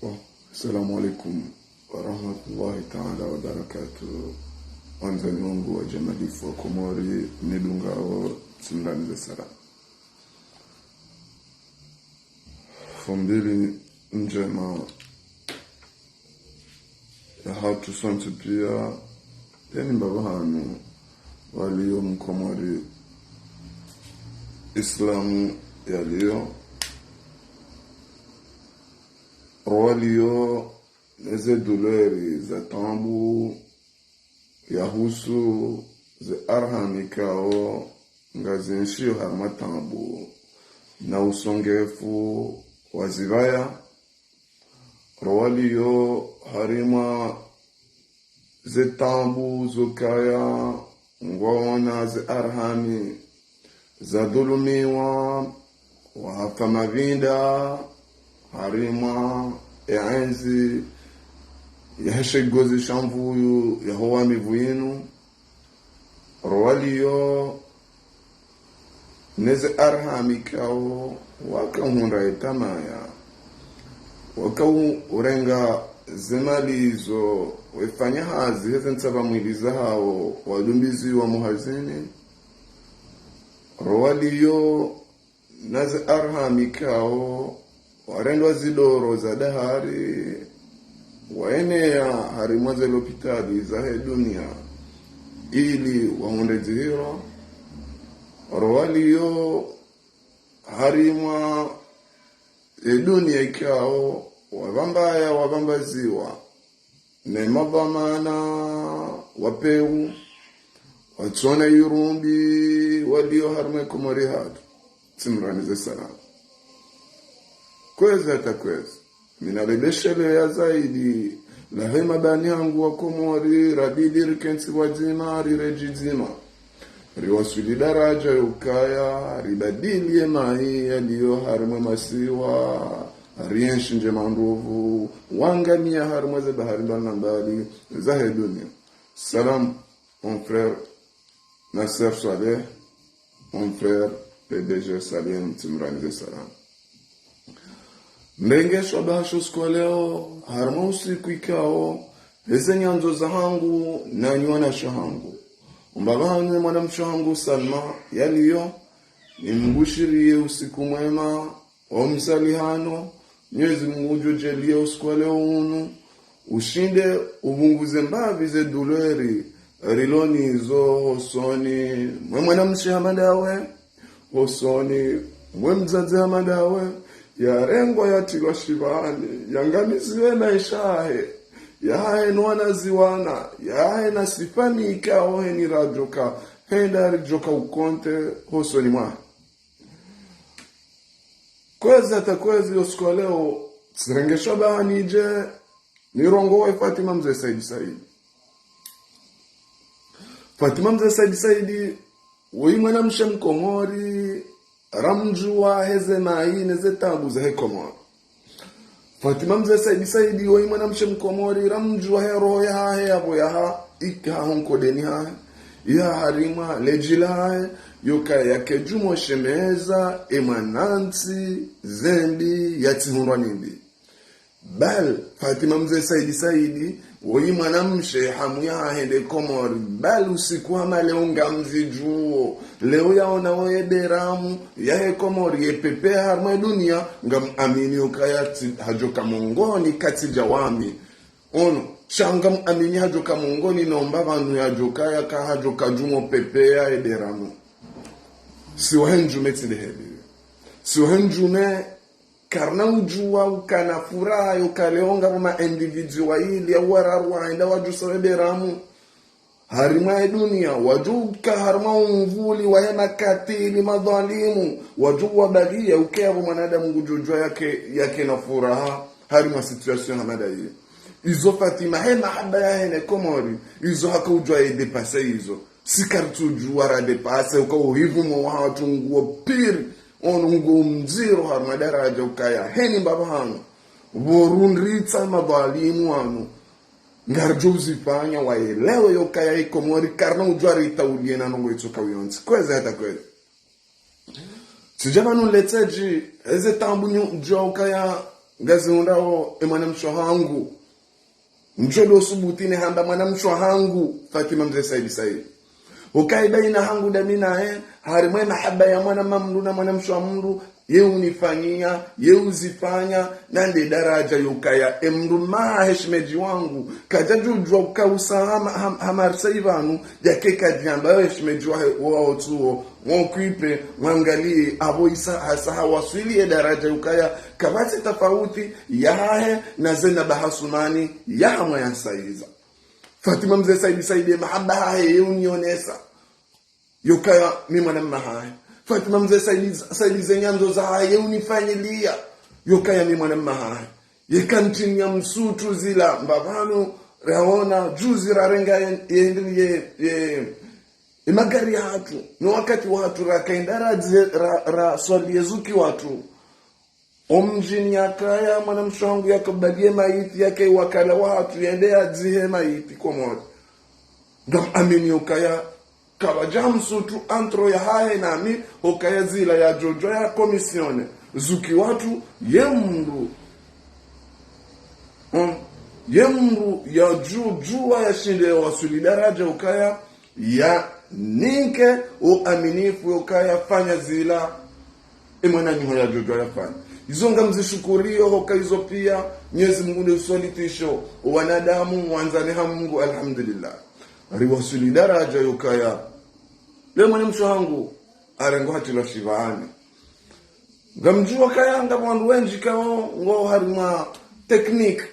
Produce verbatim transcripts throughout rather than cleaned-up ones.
Bon, assalamu alaikum wa rahmatullahi ta'ala wa barakatuh. Wandzani wangu wa djamalifu wa Komori, mnidungao, tsimlanize salam. Fumbili ndjema yahatru sontsi pia, yeni mbapvi hanu walio mkomori islamu yalio, ro walio neze douleur za taabu yahusu ze arham ikao ngazinshio harumwa taabu na usongefu wa zipvaya, ro walio harumwa ze taabu zokaya ngwaona ze arhami zadhulumiwa, wahafa mapvinda, harumwa eandzi yahe shigozi sha mvuyu yaho wamivu yinu, ro walio neze arhami ikao wakauhundra etamaya, wakaurenga zemali izo wefanya hazi heze ntsapva mwili zahao wadumbiziwa muhazini, ro walio naze arhami ikao warendwa zidoro za dahari, waenea harumwa ze lopitali zahe dunia ili wahundre dzihiro, ro walio harumwa e dunia ikao wapvambaya wapvambaziwa ne madhwamana wa pewu, watsona yurumbi walio harumwa e Komori hatru, tsimlanize salam. Kwezi hata kwezi, mi nalebeshelea zaidi lahe mabani hangu wa Komori, rabidi rikentsi pvwadzima, riredji dzima, riwaswili daraja yokaya ribadili ye mayi yalio harumwa e masiwa, rienshi ndje mandovu, wangamia harumwa ze bahari mbali na mbali zahe dunia. Salam, mon frère Nasser Saleh, mon frère P D G Salim, tsimlanize salam. Mrenge shwaba hasho siku wa leo, harumwa usiku ikao heze nyandzo zahangu nanyi wanashe hangu, umbapvi hanu mwanamshe hangu Salma yalio, nimbushiriye usiku mwema wa msalihano. Mwenyezi Mungu udjodjaaliya usiku wa leo unu ushinde upvunguze mbapvi ze douleur rilo nazo hosoni mwe mwanamshe hama ndawe, hosoni mwe mdzadze hama ndawe, yarengwa yatrilwa shivani, yangamiziwe maesha yahe, yahahe no wanazi wana, yahahe na si famille ikao heni radjoka, henda ridjoka ukonte hosoni mwahe. Kwezi hata kwezi, yo siku ya leo, tsirenge shwaba hanidje nirongowe Fatima Mze Said Said. Fatima Mze Said Said, woyi mwanamshe Mkomori, ramdjuwa heze mayi neze tabu zahe Komori. Fatima Mze Said Said, woyi mwanamshe Mkomori, ramdjuwa he roho yahahe yapvo yaha, ika ho nkodeni hahe, yaha harimwa ledji lahahe, yokaya yake djumwa shemeza, e mwanantsi, zembi, yatsihundrwa nimbi. Bal, Fatima Mze Said Said, woyi mwanamshe hamu yahahe nde Komori, bal usiku hama leo ngamzidjuwo, leo yaona woye deramu, yahe Komori, yepepea harimwa e dunia, ngamamini ukaya tsi, hadjoka mongoni katsidja wami. Ono, sha ngamamini hadjoka mongoni nomba pvanu yadjokaya ka hadjoka djumwa pepea e deramu. Si wahe ndjume tsi ndeheli. Si wahe ndjume Karina udjuwa ukana furaha yo kale onga pvo ma individu wayili ya wararu waenda wadjusa weberamu. Harimwa ye dunia, wadjuka harimwa umvuli wahe makatili madhalimu, wadjuwa baliya uke yapvo mwanadamu ngudjodjuwa yake, yake na furaha, harimwa situation hama ndayi. Izo Fatima, he mahaba yahe ne Komori, izo haka udjuwa ye dépasser izo. Si karitsudjuwa ra dépasser, uka uhivu mo wahatru nguwo pire, ono nguwo mdziro harimwa daraja ukaya, heni mbapvi hanu. Pvo rundritsa madhalimu wanu. Ngaridjo uzifanya wayelewe yo kaya i Komori, karina udjuwa ritauliye na ndrongo itsoka uyontsi. Kwezi hata kwezi. Tsidja pvanu nletsedji, eze taabu nyu, djuwa ukaya ngazihundrawo e mwanamshe hangu. Ndjo ndo subuti nihamba mwanamshe hangu, Fatima Mze Saidi Saidi. Ukaya baina hangu ndami naye, harimwa e mahaba ya mwana mamdru na mwanamshe wa mdru, ye unifanyia, ye uzifanya, na nde daraja yo kaya, e mdru maha he shemedji wangu, kadja djudjuwa uka usa hama, hama, hama risa ipvanu, yake kadjamba yo shemedji wahe, wo wa otsuwo, mwa ukwipe, mwangaliye, apvo isa, hasa hawaswili ye daraja yo kaya, kapvatsi tafauti, yahahe, na zena bahasumani, yaha mwa yasaiza. Fatima Mze Saidi Saidi, e mahaba hahe, ye unionesa. Yo kaya mi mwana mma hahe. Fatima Mze Saidi, Saidi ze nyandzo zahahe, ye unifanyiliya. Yo kaya mi mwana mma hahe. Ye kantini ya msutru zila, mbapvanu, raona, juzi rarenga ye, ye, ye, ye, ye magari yahatru. No wakati wahatru, rakaenda radzi, ra, ra, swali ye zuki watru. Omdjini yakaya, mwanamshe hangu yakubaliye mayiti, yake wakala wahatru, yende yadzihe mayiti Komori. Ngam amini ukaya, kapvadja msutru entre yahahe nami, ukaya zila yadjodjuwa ya commissionner. Zuki watru, ye mdru. Mm. Ye mdru yadjudjuwa yashinde yawaswili daraja ukaya, ya ninke o aminifu yo kaya fanya zila, e mwananyaho yadjodjuwa yafanya. Izo ngamzishukuriyo hoka izo piya, Mnyezi Mungu nde uswalitisho, o wanadamu, wandzane ha Mungu, alhamdulillah. Riwaswili daraja yo kaya. Le mwanamshe hangu, arengo hatilwa shivani. Ngamdjuwa kaya ngapvo wandru wendji kao, ngo harimwa technique.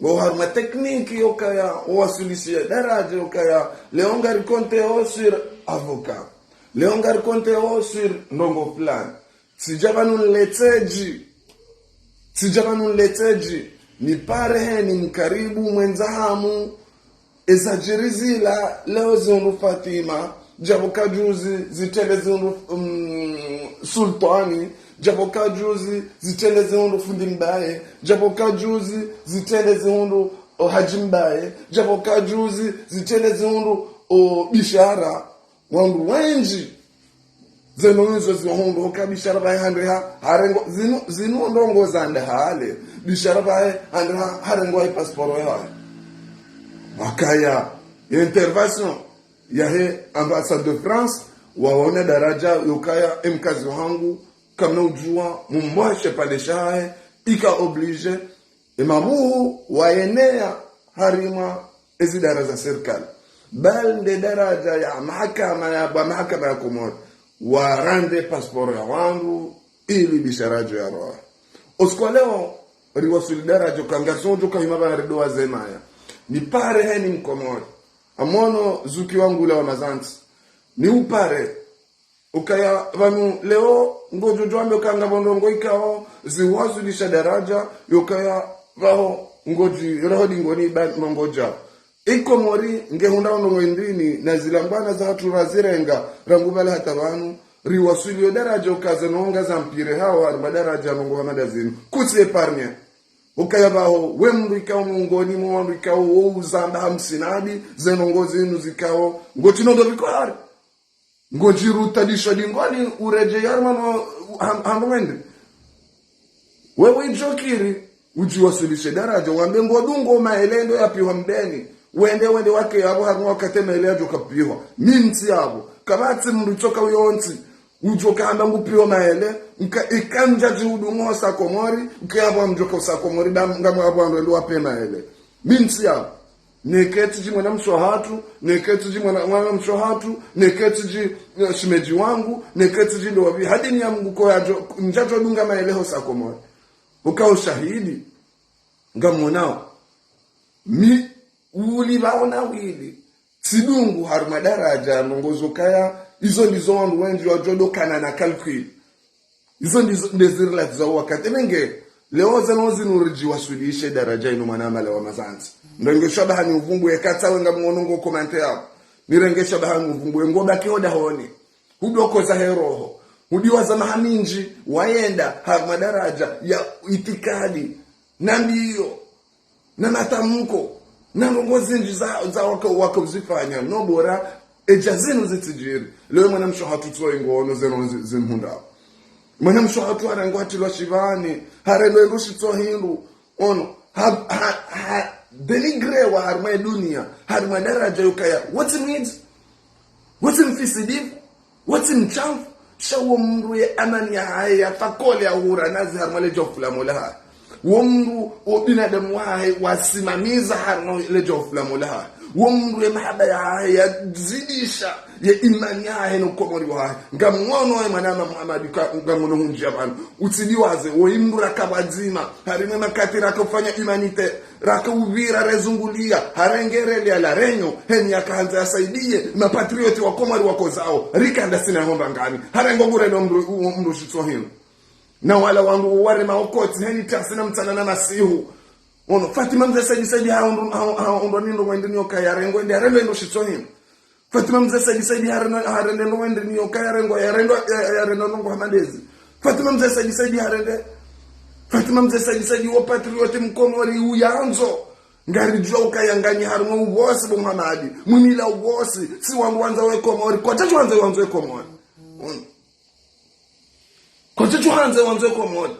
Ngo harimwa technique yo kaya, owaswilishiya daraja yo kaya, leo ngari compter o sur avocat. Leo ngari compter o sur ndrongo fulani. Tsidja pvanu nletsedji. Tsidja pvanu nletsedji. Nipare heni mkaribu mwendza hamu. Eza djiri zila, leo zihundru Fatima, djapvo ka juzi, zitrende zihundru, mm, Sultani, djapvo ka juzi, zitrende zihundru Fundi Mbaye, djapvo ka juzi, zitrende zihundru, o, Hadji Mbaye, djapvo ka juzi, zitrende zihundru, o, Bishara. Wandru wendji, zeno nizo ziwahundru, hoka Bishara pvahe hande ha, harengo, zinu, zinu ndrongo zande hale. Bishara pvahe hande ha, harengo e passeport yahahe. Wakaya, ye intervention yahe ambassade de France, waona daraja yo kaya e mkazi wahangu, kamna udjuwa, mumbwashe pvale shahahe, ika obligé, e mabuhu wayeneya harimwa ezi daraja za serikali. Bal nde daraja ya mahakama ya, bwa mahakama ya Komori. Warande passeport ya wandru, ili Bishara djo yaroha. Osiku wa leo, riwaswili daraja, uka ngasondjo kahima pvanu ridowa zemaya. Nipare heni mkomori. Amono zuki wangu ule wa mazantsi. Niupare, ukaya pvanu leo ngodjo djwambe uka ngapvo ndrongo ikao, ziwaswilisha daraja, yo kaya pvaho ngodji, roho dingoni ba ndrongo dja. E Komori, ngehundra ndrongo indrini, na zila mbwana zahatru razirenga, rangu pvale hata pvanu, riwaswili yo daraja uka ze ndrongo za mpire hawo, harimwa daraja ndrongo hama ndazinu. Kutsi épargne. Ukaya pvaho, we mdru ikao mongoni, mwa wandru ikao, wo uzamba ha msinadi, ze ndrongo zinu zikao, ngotsi nondo pviko hari. Ngodjirutadisha dingoni uredjeyi harimwa no, ham-, hamwende. Wewe idjokiri, udjiwaswilishe daraja, wambe ngodungo maele ndo yapvihwa mbeni. Wende, wende wake yapvo harimwa wakati maele yadjo kapvihwa. Mi ntsi yapvo. Kapvatsi mdru tsoka uyontsi. Udjoka hamba ngupvihwa maele, nka, ikandja djihudumu ho sa Komori, nka yapvo amdjoka usa Komori, dam, ngamwa yapvo ando ndo wapve maele. Mi ntsi yapvo. Neketsi dji mwanamshe hatru, neketsi dji mwana, mwanamshe hatru, neketsi dji, eh, shemedji wangu, neketsi dji ndo wapvi. Hadini ya Mungu ko yadjo, ndjadjo dunga maele ho sa Komori. Uka ushahidi, ngamwonao. Mi, uli pvaona wili. Tsidungu harumwa daraja, ndrongoo zo kaya, izo ndizo wandru wendji wadjo dokana na calcul. Izo ndizo, ndezirila tiza wakati. Ebe nge, leo zeno zinu ridjiwaswilishe daraja inu mwana mala wa mazandzi. Nirenge shabaha ni uvumbuwe katsawe ngamwono ngo commentaire yao. Nirenge shabaha ni uvumbuwe ngo baki hodahoni. Hudokoza he roho. Hudiwaza maha mindji, wayenda, harumwa daraja, ya itikadi, na mbiyo, na matamko, na ndrongoo zindji za, za waka, waka uzifanya, no bora, edja zinu zitsidjiri. Leo mwanamshe hatru tsoyi ngono zeno zi-, zimhundao. Mwanamshe hatru harengwa hatrilwa shivani, harendwa hindru shitso hindru, ono, ha, ha, ha, dénigréwa harumwa edunia, harumwa daraja yukaya, what's in it? Wotsi mfisidifu, wotsi mshamfu, sha wo mndru ye amani yahahe yafa kole ya hura nazi harumwa le djofu la Mola hahe. Wo mndru wo binadamu wahahe wasimamiza harumwa le djofu la Mola hahe. Wo mndru ye mahaba yahahe yazidisha ye imani yahahe no ukomori wahahe. Ngamwono ye mwanama Muhammad ka, ngamwono hundjia pvanu. Utsidiwaze, wo mndru raka pvwadzima, harumwa makati raka ufanya humanitaire, raka upvira rezungulia, harenge reli ya La Réunion, heni yaka handza yasaidiye, mapatriote wa Komori wakozao, rika ndasi na homba ngani, harengo ngure no mndru, u-, mndru shitso hinu. Na wala wandru uware maokoti, heni tasi na mtsana na masihu. Ono, Fatima Mze Saidi Saidi ha undru, ha, ha undru ni ndo wende ni yoka ya rengo, ende ya rendo ndo shitso hinu. Fatima Mze Saidi Saidi harena, harende no wende ni yoka ya rengo, ya rendo, ya, ya rendo no ngo hamadezi. Fatima Mze Saidi Saidi harende. Fatima Mze Saidi Saidi wo patriote mkomori uyandzo. Ngaridjua ukaya nganyi harumwa uwosi bo Muhammad. Mwimila uwosi, si wandru wandza we Komori. Kwatsatsu wandza wandza we Komori. Mm. Kwatsatsu wandza wandza we Komori.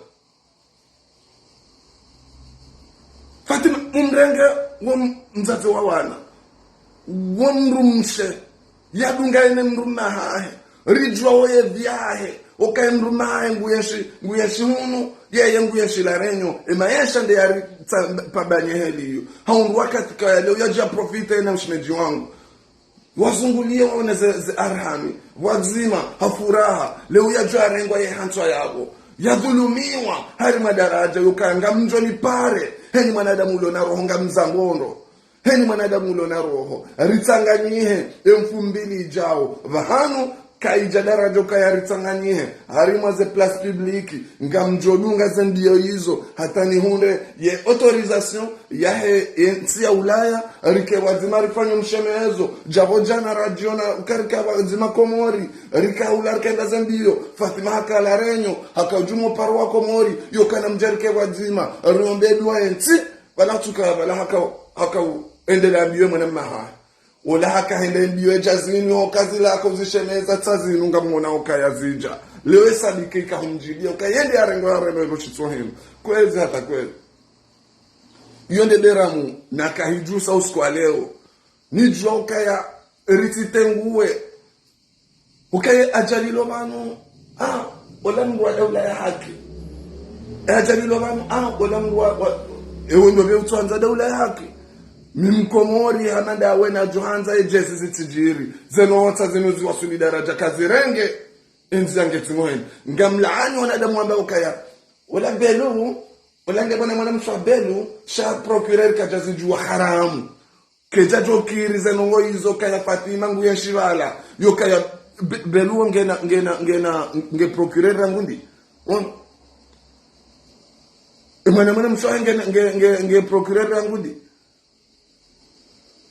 Fatima, mumrenge wo m-, mdzadze wa wana. Wo mndru mshe. Yadunga ene mndru mme hahe. Ridjua wo ye vyahe. Okaye mndru mme hahe nguyenshi, nguyenshi hunu, yeye nguyenshi La Réunion. Ema yesha nde yari tsa-, pabanye heli iyo. Haundru wakati kaya leo yadja profite ena mshimedji wangu. Wazungulie waone ze, ze arhami, wadzima, ha furaha, leo yadjo yarengwa ye hantswa yapvo. Yadhulumiwa, harumwa daraja, yukaya ngamdjo nipare, heni mwanadamu ulo na roho ngamzangondo. Heni mwanadamu ulo na roho, ritsanganyihe, emfumbili idjao. Pvahanu, kaidja daraja ukaya ritsanganyihe, harumwa ze place publique, ngamdjo dunga ze mbiyo izo, hata nihundre ye autorisation, yahe, ye ntsi ya Ulaya, rike pvwadzima rifanye mshemezo, djapvo djana radjiona, uka rike pvwadzima Komori, rika hula rikenda ze mbiyo, Fatima haka La Réunion, haka udjumo paro wa Komori, yokana mdja rike pvwadzima, riombe dua ye ntsi, pvala tsuka, pvala haka, haka u-, endelea mbiyo mwana mme hahe. Ola haka hende mbiyo edja zinu, ho kazi laka uzishemeza tsa zinu ngamwona ukaya zidja. Leo esadiki kahumdjilia, ukaya yende yarengwa yarengwa ilo shitso hinu. Kwezi hata kwezi. Iyo nde beramu, na kahidjusa usiku wa leo. Nidjua ukaya ritsitenguwe. Ukaya adjali lo pvanu, ah, ola mndru wa daula ya haki. Adjali lo pvanu, ah, ola mndru wa, wa, ewe ndo be utsohandza daula ya haki. Mi mkomori hama ndawe nadjo handza edjezi zitsidjiri. Zeno wotsa zinu ziwasuli daraja kazirenge. Enzi yange tsingoheni. Ngamlaani wanadamu wamba ukaya. Ola Belu, ola nge bwana mwanamshe wa Belu, sha procureur kadja zidjua haramu. Kedja djo kiri ze ndrongoo izo kaya Fatima nguyenshi pvala. Yo kaya Be-, Belu wo ngena, ngena, ngena, nge procureur rangu ndi. Ono. E mwana, mwanamshe wahe ngena, nge, nge, nge procureur rangu ndi.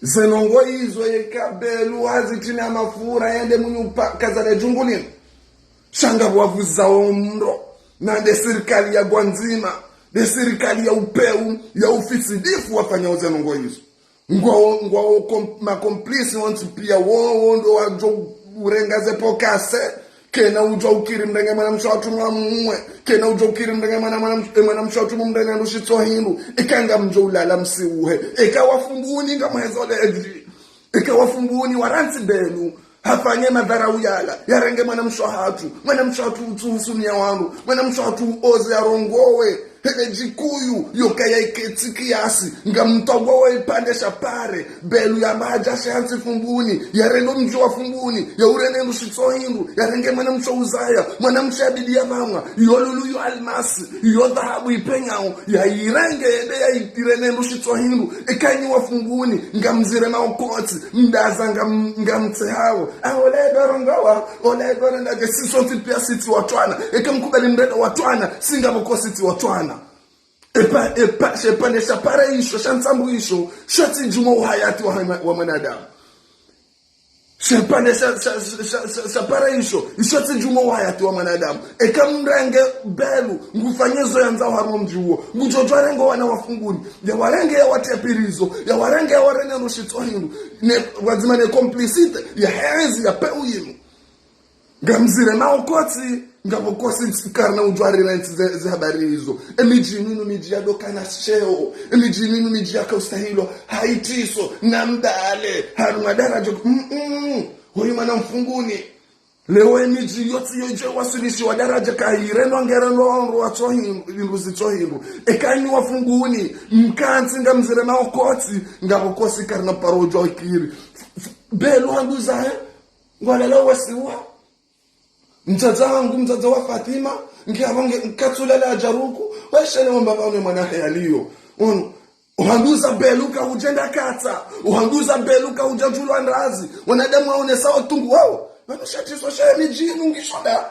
Ze ndrongoo izo yeka Belu hazitsina mafura yende mnyumba kazale djungu linu. Sha ngapvo wavuzao mndro. Na nde sirikali ya gwandzima. Nde sirikali ya upeu, ya ufisidifu wafanyao ze ndrongoo izo. Ngwao, ngwao com-, ma complice wontsi pia wo, wo ndo wadjo urenga ze pokase. Kena udjua ukiri mrenge mwanamshe watru mwa muwe. Kena udjua ukiri mrenge mwana, mwana, e, mwanamshe watru mumrenge ndo shitso hindru. Eka ngamdjo ulala msiuhe. Eka wafumbuni ngamhezo le edji. Eka wafumbuni warantsi Belu. Hafanye madharau yala. Yarenge mwanamshe hatru. Mwanamshe hatru utsuhusunia wandru. Mwanamshe hatru oze yarongowe. Hele djikuyu, yokaya iketsi kiasi, ngamtogwa wa ipvandre sha pare, Belu yamba hadja she hantsi Fumbuni, yarende omdji wa Fumbuni, yaurende ndru shitso hindru, yarenge mwanamshe uzaya, mwanamshe ya bidiya pvamwa, yo lulu yo almasi, yo dhahabu ipenyao, yayirenge yende yairende ndru shitso hindru, eka nyi wa Fumbuni, ngamzire maokotsi, mdaza ngam-, ngamtsehao. Ah, ola edoro ngawa, ola edoro ndadje, si sontsi piya sitsi watwana. Eka mkubali mrende watwana, si ngapvo ko sitsi watwana. Epa, epa, she pvandre sha pare isho, sha ntsambu isho, sha tsi djuma uhayati wa hama-, wa mwanadamu. She pvandre sha, sha, sha, sha, sha pare isho, isho tsi djuma uhayati wa mwanadamu. Eka mrenge Belu, ngufanye zo yandzao harumwa omdji uwo. Ngudjo djo renge owana wa Fumbuni. Yawarenge yawatriye prison, yawarenge yawarende ndru shitso hindru. Ne, pvwadzima ne complicité, ya hezi, ya peu yinu. Ngamzire maokotsi, ngapvo ko sitsi karina udjo rira ntsi ze, ze habari izo. Emidji minu midji ya dokana sheo, emidji minu midji yaka ustahilwa, ha itriso, na mdale, harumwa daraja, mm, mm, hoyi mwana Mfumbuni. Leo emidji yontsi yo idjo wasilishiwa daraja ka irendwa ngerendwa ndru watso hindru, hindru zitso hindru. Eka nyi wa Fumbuni, mkantsi ngamzire maokotsi, ngapvo ko sitsi karina paro udjo ikiri. F-, f-, Belu handuza he, ngwalala wasiwa. Mdzadze hangu, mdzadze wa Fatima, nge apvo nge, nkatsulala adjaruku, weshele wamba pvanu mwana he yaliyo. Ono, uhanduza Belu ka udjenda katsa, uhanduza Belu ka udja djulwa ndrazi, wanadamu waonesa otungu wao. Pvanu sha itriso sha emidji inu ngisho nda.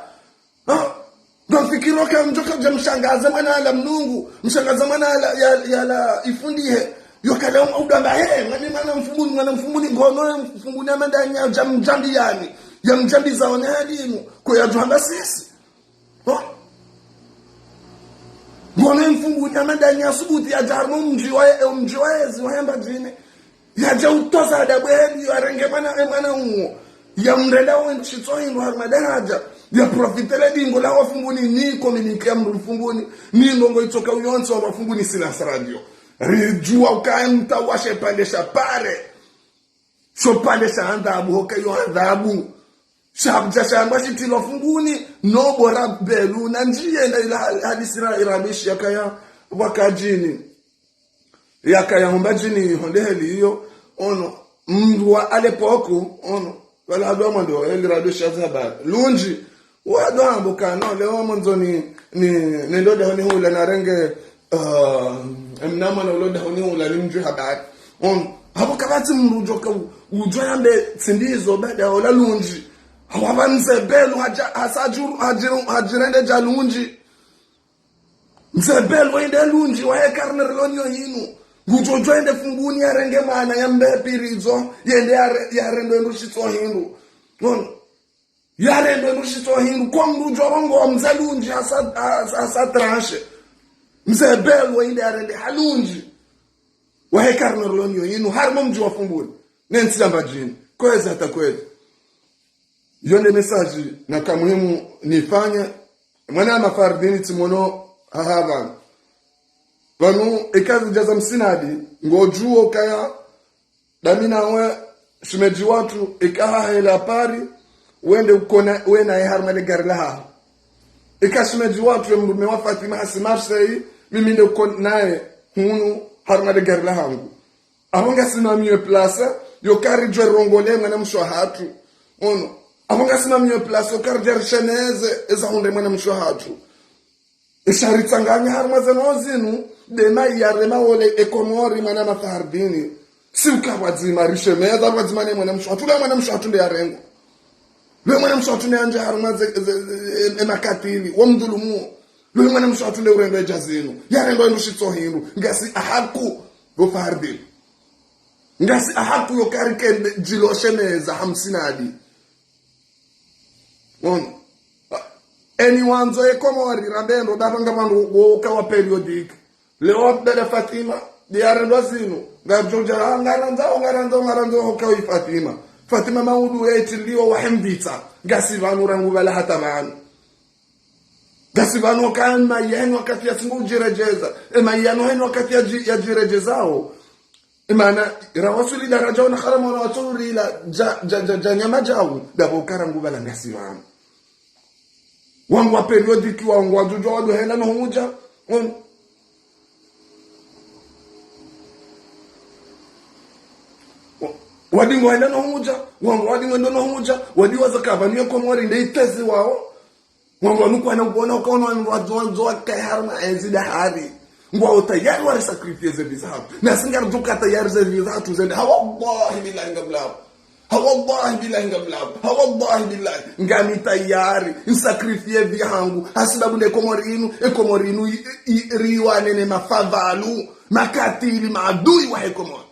Ha? Ngamfikiri oka mdjo ka udja mshangaze mwana ala mnungu, mshangaze mwana ala ya, yala ifundihe. Yokale um-, udamba, he, mwana, mwana Mfumbuni, mwana Mfumbuni, ngono Mfumbuni amandanya, djam-, djambi yani. Ya mdjambi zaone hali inu, ko ya djwamba sisi. Ho? Ngono Mfumbuni amandanya subuti ya djarmo mdji wa, e, mdji wa ezi, wa hemba djine. Yadja utoza adabu heli, yarenge mwana, e, mwana uwo. Ya mrenda we ndru shitso hindru harumwa daraja. Ya profite le dingo la wa Fumbuni, ni communiqué ya mdru Mfumbuni. Ni ndrongo itsoka uyontsi wa Fumbuni silence radio. Ridjuwa ukaya mtawashe pvandre sha pare. Sho pvandre sha adhabu, hoka yo adhabu. Sha, sha, shamba shitrilwa Fumbuni, no bora Belu, na ndjiye nda ila ha-, hadisi ra, irabishi yakaya, wakadjini. Yakaya humba djini, honde heli iyo, ono, mdru wa à l'époque, ono, wala hadwa mwando, heli radio sha ze habari. Lundji, wadwa hambo kano, leo mwandzo ni, ni, ni ndo dahoni hula na renge, ah, emnamwa na ulo dahoni hula ni mdjwe habari. Ono, hapvo kapvatsi mdru udjo ka u-, udjo yambe tsi ndizo baada ola Lundji. Hawapva mze Belu hadja, hasa djuru, hadjiru, hadjirende dja Lundji. Mze Belu wende Lundji, wahe karne rilo nayo yinu. Ngudjo djo ende Fumbuni yarenge mwana ya mbe prison, yende yare-, yarendwe ndru shitso hindru. Ono. Yarendwe ndru shitso hindru, ko mdru udjo rongoa mze Lundji hasa, hasa, hasa tranche. Mze Belu wende yarende ha Lundji. Wahe karne rilo nayo yinu, harumwa omdji wa Fumbuni. Ne ntsi ya Mbadjini. Kwezi hata kwezi. Yo nde message naka muhimu nifanye. Mwana ya mafardini tsimono hahapvanu. Pvanu eka zidja za msinadi, ngodjuo kaya, dami nawe, shemedji watru, eka hahela Paris, wende ukona, we naye harumwa le gari lahaho. Eka shemedji watru, emdrume wa Fatima hasi Marseille, mimi nde ukona naye hunu harumwa le gari lahangu. Apvo ngasi na mieux placé, yo kari djwe rongole mwanamshe wahatru. Ono. Apvo ngasi na mieux placé, yo kari djwe rishemeze, eza hundre mwanamshe wahatru. Esha ritsanganya harumwa zeno zinu, dema ya rema wole e Komori mwana mafardini. Si uka pvwadzima rishemeza, pvwadzima ne mwanamshe wahatru, le mwanamshe wahatru nde yarengwa. Le mwanamshe wahatru nde yandje harumwa ze, ze, ze, e, e makatili, wo mdhulumu. Le mwanamshe wahatru nde urendwa edja zinu. Yarendwa ndru shitso hindru. Ngasi ahaku, bo fardini. Ngasi ahaku yo kari kende djilo shemeza ha msinadi. Ono. Eni wandzo e Komori rambe ndo dapvanga pvandru woka wa périodique. Leo bela Fatima, diyarendwa zinu. Ngadjo dja, ah, ngarandzo, ngarandzo, ngarandzo, hoka wi Fatima. Fatima maudu ya itiliwa wa hemvitsa. Ngasi pvanu rangu pvala hata pvanu. Ngasi pvanu ka ema yenu wakati ya singo udjiredjeza. Ema yenu henu wakati ya dji-, ya djiredjezao. Emana, rawasuli daraja wana harama wana watsohurila dja, dja, dja, dja nyama djau, dapvo ka rangu pvala ngasi pvanu. Wangu wa périodique, wangu wa djudjwa, wa duhela no hudja, on, Wadi ngwenda no hudja, wandru wadi ngwenda no hudja, wadi waza kavanu ye Komori nde itezi wao. Wandru wanu kwana ubona ukaona wandru wadzo wadzo wakaye harumwa ezi dahari. Ngwao tayari wari sacrifier ze vie zahatru. Nasi ngaridjo ka tayari ze vie zahatru zende. Ha wallahi billahi ngamlawo. Ha wallahi billahi ngamlawo. Ha wallahi billahi. Ngami tayari. Nsacrifier vie hangu. Hasibabu ne Komori inu. E Komori inu i, i, riwane ne mafavalu. Makatili maadui wahe Komori.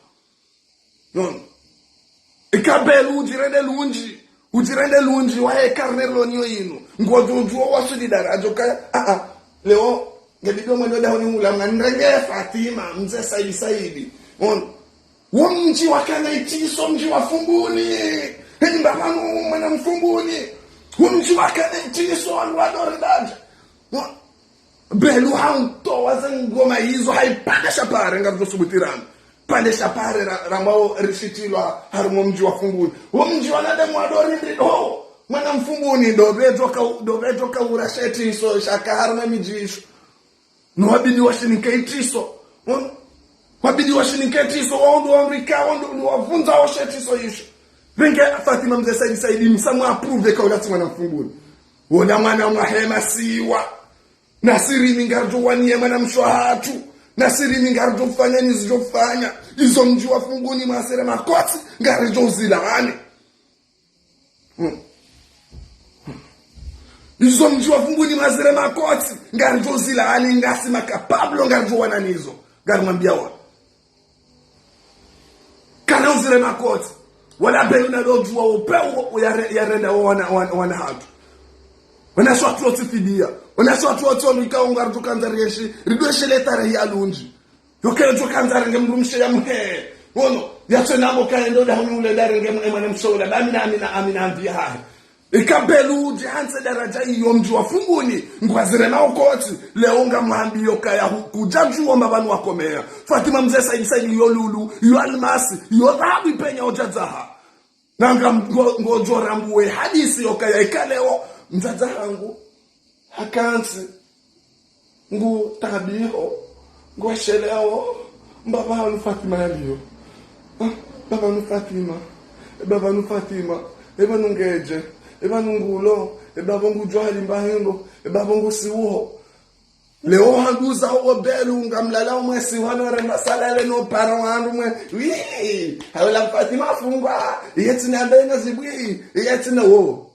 Non. Eka Belu udjirende lundji, udjirende lundji wahe karne riloniyo inu. Ngodjo udjuwa wasuli daradja kaya, ah, ah, leo, nge bido mwendo dahoni mula mwa nrenge Fatima, mze Saidi Saidi. Non. Wo mdji wakana itriso, mdji wa Fumbuni. Heni mbapvanu mwana Mfumbuni. Wo mdji wakana itriso, wandru wadori daradja. Non. Belu hautowa ze ngoma izo, haipvandre sha pare, ngaridjo subuti ranu. Pvandre sha pare ra, rambwao rishitilwa harumwa mdji wa Fumbuni. Wo mdji wanadamu wadori ndi, oh, mwana Mfumbuni, ndo pvedjo ka, ndo pvedjo ka ura she itriso, shaka harumwa midji isho. No wabidi washinike itriso. Hmm? Wabidi washinike itriso, wao ndo wandru ika, wao ndo, ndo wavundza wo she itriso isho. Pvenge Fatima mze Saidi Saidi, msa mwa approuve ka ula tsi mwana Mfumbuni. Wola mwana mwahe masiwa. Nasi rini ngaridjo waniye mwana mshe wahatru. Nasi rini ngaridjo fanya nizidjo fanya. Izo mdji wa Fumbuni mwasere makotsi, ngaridjo uzilaani. Hmm. Izo mdji wa Fumbuni mwasere makotsi, ngaridjo uzilaani, ngasi ma capable ngaridjo wana nizo. Ngarimwambia wa. Kana uzire makotsi. Wala Belu nadodjuwa wo peu wo yare, yarenda wo wana, wana, wana hatru. Wana sho watru wotsi fidia. Wana sho watru wotsi wanu ikao ngaridjo kandza rienshi, ridweshe le tarehi ya lundji. Yoke yodjo kandza renge mdrumshe ya mhe. Wono, yatswe nambo kaendo dahoni ule darenge mwe mwana mshe ula. Ba amina, amina, amina, ambi hahe. Eka Belu udje hantsi daradja iyo mdji wa Fumbuni, ngwazire makotsi, leo ngamwambiyo kaya hu, kudjadjuwa mbapvanu wakomeya. Fatima mze Saidi Saidi yo lulu, yo almasi, yo dhahabu ipenya udjadzaha. Nanga ngo, ngodjo rambuwe hadisi yo kaya eka leo, mdzadze hangu, hakantsi, ngu tabiho, ngweshelewo, mbapvanu Fatima yaliyo. Ah, mbapvanu Fatima, e mbapvanu Fatima, e pvanu ngedje, e pvanu ngulo, e mbapvo ngudjo hali mba hindru, e mbapvo ngusiwuho. Leo handuza wo Belu ngamlala umwe siwa no rema salale no para wandru mwe. Wii, hawela Fatima afungwa, yetsina mbe na zibwi, yetsina wo.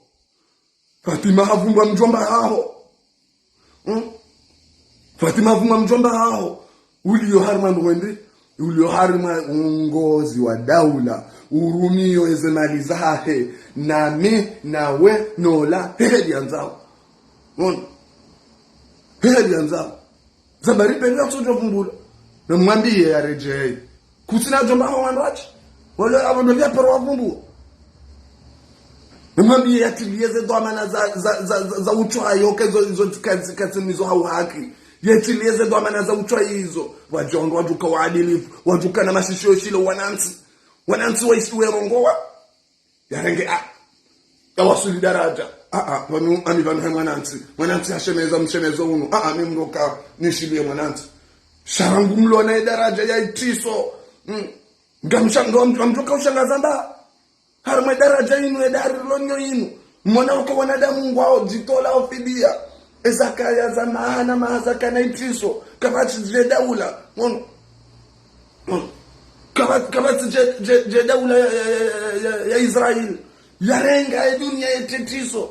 Fatima havumbwa mdjomba haho. Hmm? Fatima havumbwa mdjomba haho. Uliyo harimwa ndrwende, uliyo harimwa ungozi wa daula, urumiyo eze mali zahahe, nami, nawe, nola, hehe liandzao. Mona? Hehe liandzao. Zabari pvendra kutsodjo vumbula. Namwambiye yaredjeyi. Kutsina djomba ho wandru watsi. Wale apvo ndo pvya paro wavumbua. Namwambiye yatiliye ze dhwamana za, za, za, za, za utswayi, oke zo, zo katsi, katsi nizo ha uhaki. Yatiliye ze dhwamana za utswayi izo. Wadjo, wadjuka waadilifu. Wadjuka na mashishiyo shilo wanantsi. Wanantsi wa isi werongowa. Yarenge, ah. Yawasuli daradja. Ah, ah, pvanu, ami pvanu he mwanantsi. Mwanantsi hashemeza mshemezo unu. Ah, ah, mi mdru ka nishiliye mwanantsi. Sha rangu mlona ye daradja ya itriso. Mm. Ngamsha, ngam-, ngamdjuka ushangaza mba. Harimwa ye daradja inu, ye dahari riloniyo inu. Mona uka wanadamu ngwao djitola ofidia. Eza kaya za maana, maha za kana itriso. Kapvatsi dje daula. Mono. Mono. Kapva-, kapvatsi dje, dje, dje daula ya, ya, ya, ya, ya, ya Israel. Yarenga ye dunia ye itriso.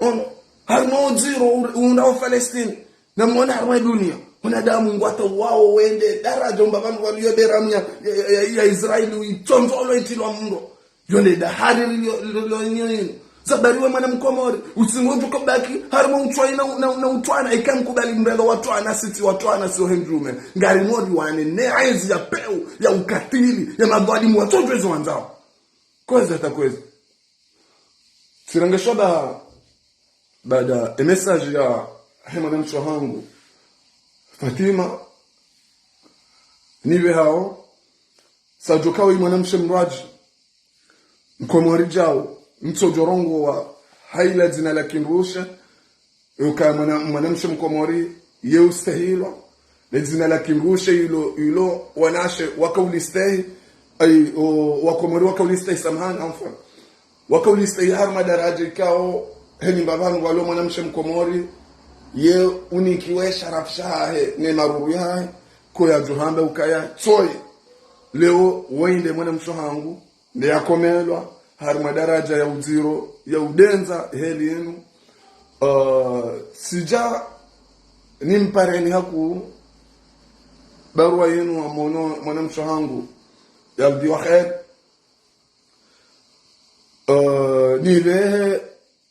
Mono. Harimwa udziro, u-, unda wa Palestine. Namwona harimwa ye dunia. Wanadamu ngwata wao wende. Daradja umba pvanu waliyo beramu ya, ya, ya, ya, ya Israel. Uitsondzo olo itilwa mdro. Yo nde dahari lilo, lilo, lilo nyo yinu. Zabari we mwana mkomori, utsingodjo ka ubaki, harimwa utswayi na, na, na utwana, eka mkubali mrelo wa twana, sitsi wa twana, sio hendrume. Ngari mori wane, ne ezi ya peu, ya ukatili, ya madhwalimu, watsodjo ezo wandzao. Kwezi hata kwezi. Tsirenge shoba, baada, e message ya, he mwana mshe hangu. Fatima, nipve hao, sadjoka we mwana mshe mrwadji. Mkomori djao, ntsodjo rongowa, ha ila dzina la kindrushe, uka mwana, mwana mshe mkomori, ye ustehilwa, le dzina la kindrushe ilo, ilo wanashe, waka ulistehi, Ai, o, Wakomori wakaulista isamahani, enfin. Wakaulista iharumwa daraja ikao, heni mbapvanu walo mwanamshe Mkomori, ye unikiwe sharafu shahahe, ne maruru yahahe, ko yadjo hamba ukaya, tsoyi. Leo, woyi nde mwanamshe hangu, nde yakomelwa, harumwa daraja ya udziro, ya udendza, heli yinu. Uh, sidja nimpareni haku barua yinu wa mwono mwanamshe hangu, ya Abdi Wahed. Uh, nivehe,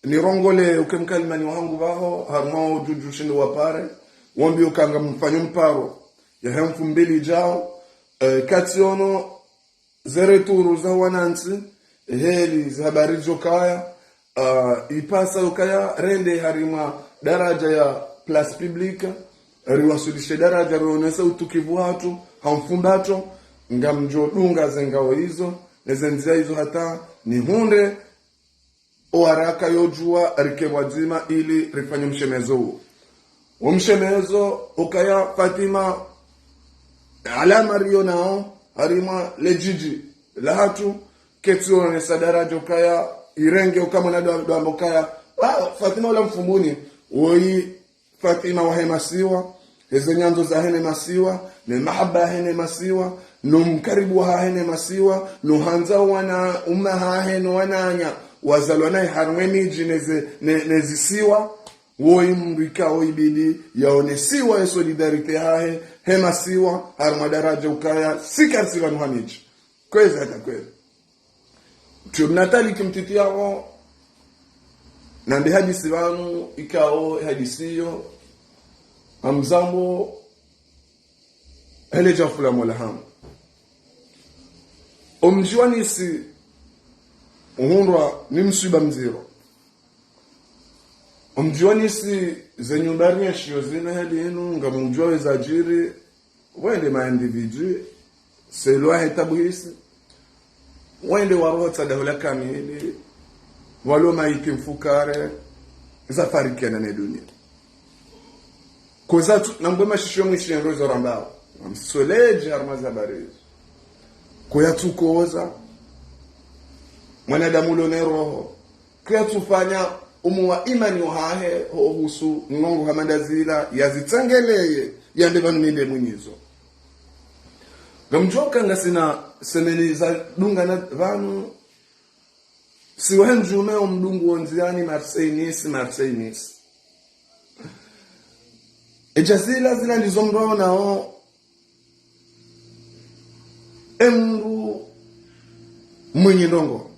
nirongole uke mkalimani wahangu pvaho, harumwa udjudju shindi wapare, wambi ukanga mfanyo mparo, yahe mfumbili djao, uh, kati ono, ze retour za wanantsi, heli ze habari zokaya, uh, ipasa ukaya rende harumwa daraja ya place publique, riwaswilishe daraja, rionese utukivu hatru, ha mfumbatsho, ngamdjo dunga ze ngao izo, ne ze ndzia izo hata, nihundre, owaraka yodjuwa rike pvwadzima ili rifanye mshemezo uwo. Wo mshemezo ukaya Fatima, alama riyo nao, harumwa le djidji lahatru, ketsi onesa daraja ukaya irenge ukamona dwa-, dwambo kaya, ah, Fatima ula Mfumbuni, woyi Fatima wahe masiwa, heze nyandzo zahe ne masiwa, ne mahaba yahe ne masiwa, no mkaribu wahahe ne masiwa, no handza wana umma hahe no wananya, wazalwa naye harumwa emidji neze, ne, ne zisiwa, woyi mndru ikao ibidi, yaonesiwa ye solidarité yahahe, he masiwa, harumwa daraja ukaya, si karisi pvanu ha midji. Kwezi hata kwezi. Tsu mnatali kimtiti yawo, nambe hadisi pvanu, ikao hadisi iyo, amzambo, hele djafula mola hamu. Omdji wa Nisi, uhundrwa ni mswiba mdziro. Omdji wa Nisi, ze nyumba rinyeshiyo zinu heli inu, ngamdjuwa weza djiri, wende ma individu, selwa he tabu hisi, wende waroho tsa dahula kamili, walo maiti mfukare, zafarikana ne dunia. Koza tu, nambwe mashisho mwishiyo ndo izo rambao, namsoledji harumwa ze habari izo. Koya tsukoza, mwanadamu ulo ne roho, koya tsufanya umu wa imani wahahe ho uhusu ndrongoo hama ndazila yazitsengeleye yambe pvanu mi nde mwinyi zo. Ngamdjuwa uka ngasina semeni zadungana pvanu, si wahe mdjume omdungu wo ndziani Marseille Nice, Marseille Nice. Edja zila zila ndizo mndru aonao, emndru mwinyi ndrongoo.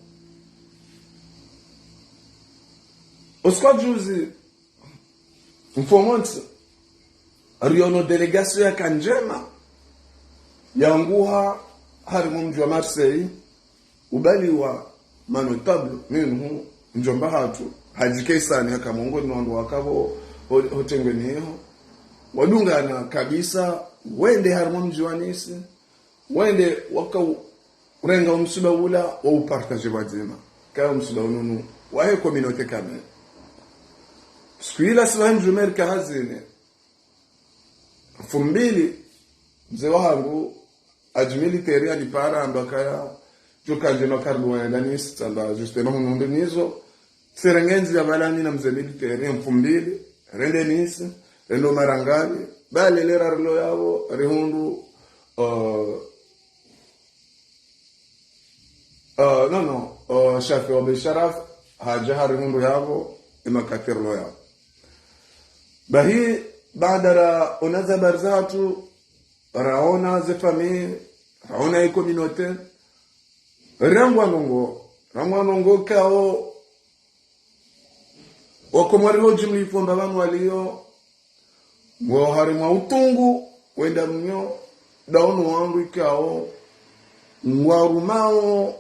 Usiku wa juzi, mfumontsi, riono délégation yaka ndjema, yanguha harumwa mdji wa Marseille, ubaliwa ma notables, minhum mdjomba hatru, Hadji Kaisani haka mongoni mwa wandru waka pvo, ho, ho tengweni iho. Wadungana kabisa, wende harumwa mdji wa Nice, wende waka u-, urenga omsuba ula, wa upartager pvwadzima. Kaya omsuba ununu, wahe communauté kamili. Siku ila si wahe mdjume rika hazini. Mfumbili, mze wahangu, Hadji Militaire yanipara, amba kaya, djo ka ndjema karibu wayenda Nice, tsamba, justement, hunu ndo nizo, tsirenge ndzia pvala mi na mze Militaire, mfumbili, rende Nice, rende Marangani, pvale lera rilo yapvo, rihundru, uh, uh, non, non, uh, Shafi wa Besharaf, hadja harihundru yapvo, emakati rilo yapvo. Bahi, baada raona ze habari zahatru, raona ze famille, raona e communauté, rangwa ndrongoo, rangwa ndrongoo kao, Wakomori ho jimla ifo mba pvanu waliyo, ngwao harumwa utungu, wenda mnyo, daono wandru ikao, ngwarumao,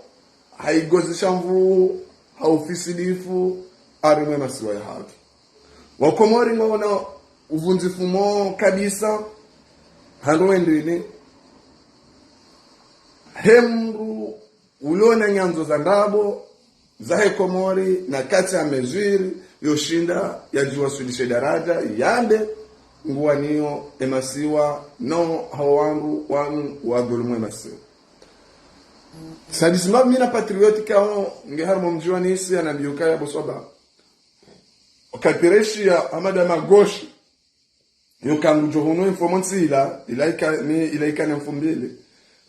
ha igozi sha nvuu, ha ufisidifu, harumwa emasiwa yahatru. Wakomori ngwaona uvundzifu moo kabisa, hando wendeni. He mndru ulo na nyandzo za ndrabo, zahe Komori, na kati ya mesure, yoshinda, yadjiwaswilishe daraja, yambe, nguwaniyo emasiwa, no hao wandru wanu wadhulumu emasiwa. Sadisma mina patriote kao nge harumwa mdji wa Nice yanambiyo kaya bo swaba. Wakati reshiya Hamada Magoshi, yo kangudjo hunu info mo ntsila, ilaika, ni, ilaika ne mfumbili.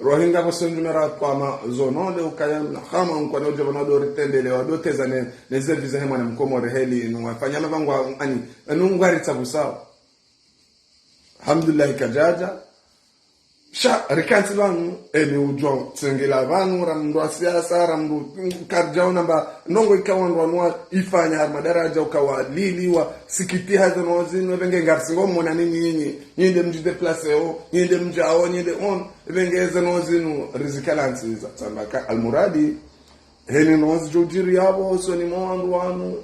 Rohinga bo sendu mera kwama zonole ukaya na hama unkwana udja bana do ritendele, wa do teza ne, ne zevi zahe mwana mkomori heli, inu wafanya mavangwa, ani, inu ngwaritsa kusawa. Alhamdulillah kadjadja. Sha, rikantsi pvanu, eni udjo, tsengela pvanu, ra mndru wa siasa, ra mndru, mm, karidjaona mba, ndrongo ikao wandru wanu wa ifanya, harumwa daradja, ukawa lili, wa sikitiha zeno zinu, epvenge ngarisingo mona ni nyinyi, nyinde mdji déplacé o, nyinde mdjao, nyinde on, epvenge zeno zinu, rizikala ntsiza. Tsamba ka, almuradi, heni nozi djodjiri yapvo, usoni mwa wandru wanu.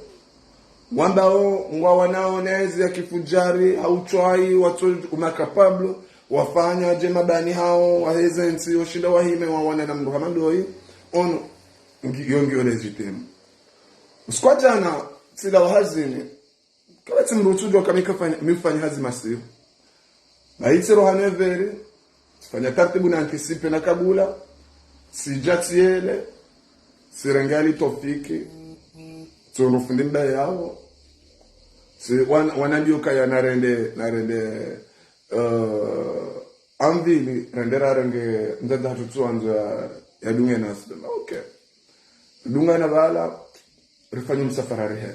Wambao, ngwa wanao nezi ya kifudjari, hautswayi, watso uma capable, wafanya dje mabani hao, waheze ntsi, oshinda wahime, wawana na mndru hama ndoyi, ono, ngi, yo ngiyo légitime. Usiku wa djana, tsila wahazini, kapvatsi mndru utsudjuwa ka mi kafanya, mi ufanya hazi masihu. Bahi tsiroha neuf heures, tsifanya taratibu na anticiper na kabula, tsidja tsiyele, tsirenge Ali Tofiki, tsondro fundi mbaye yapvo, tsi wan-, wanambiyo kaya narende, narende, eh, amvili, rende rarenge mdzadze hatru tsuwandzo ya, ya dunge nasi. Okay. Dunga na pvala, rifanye msafara rihe.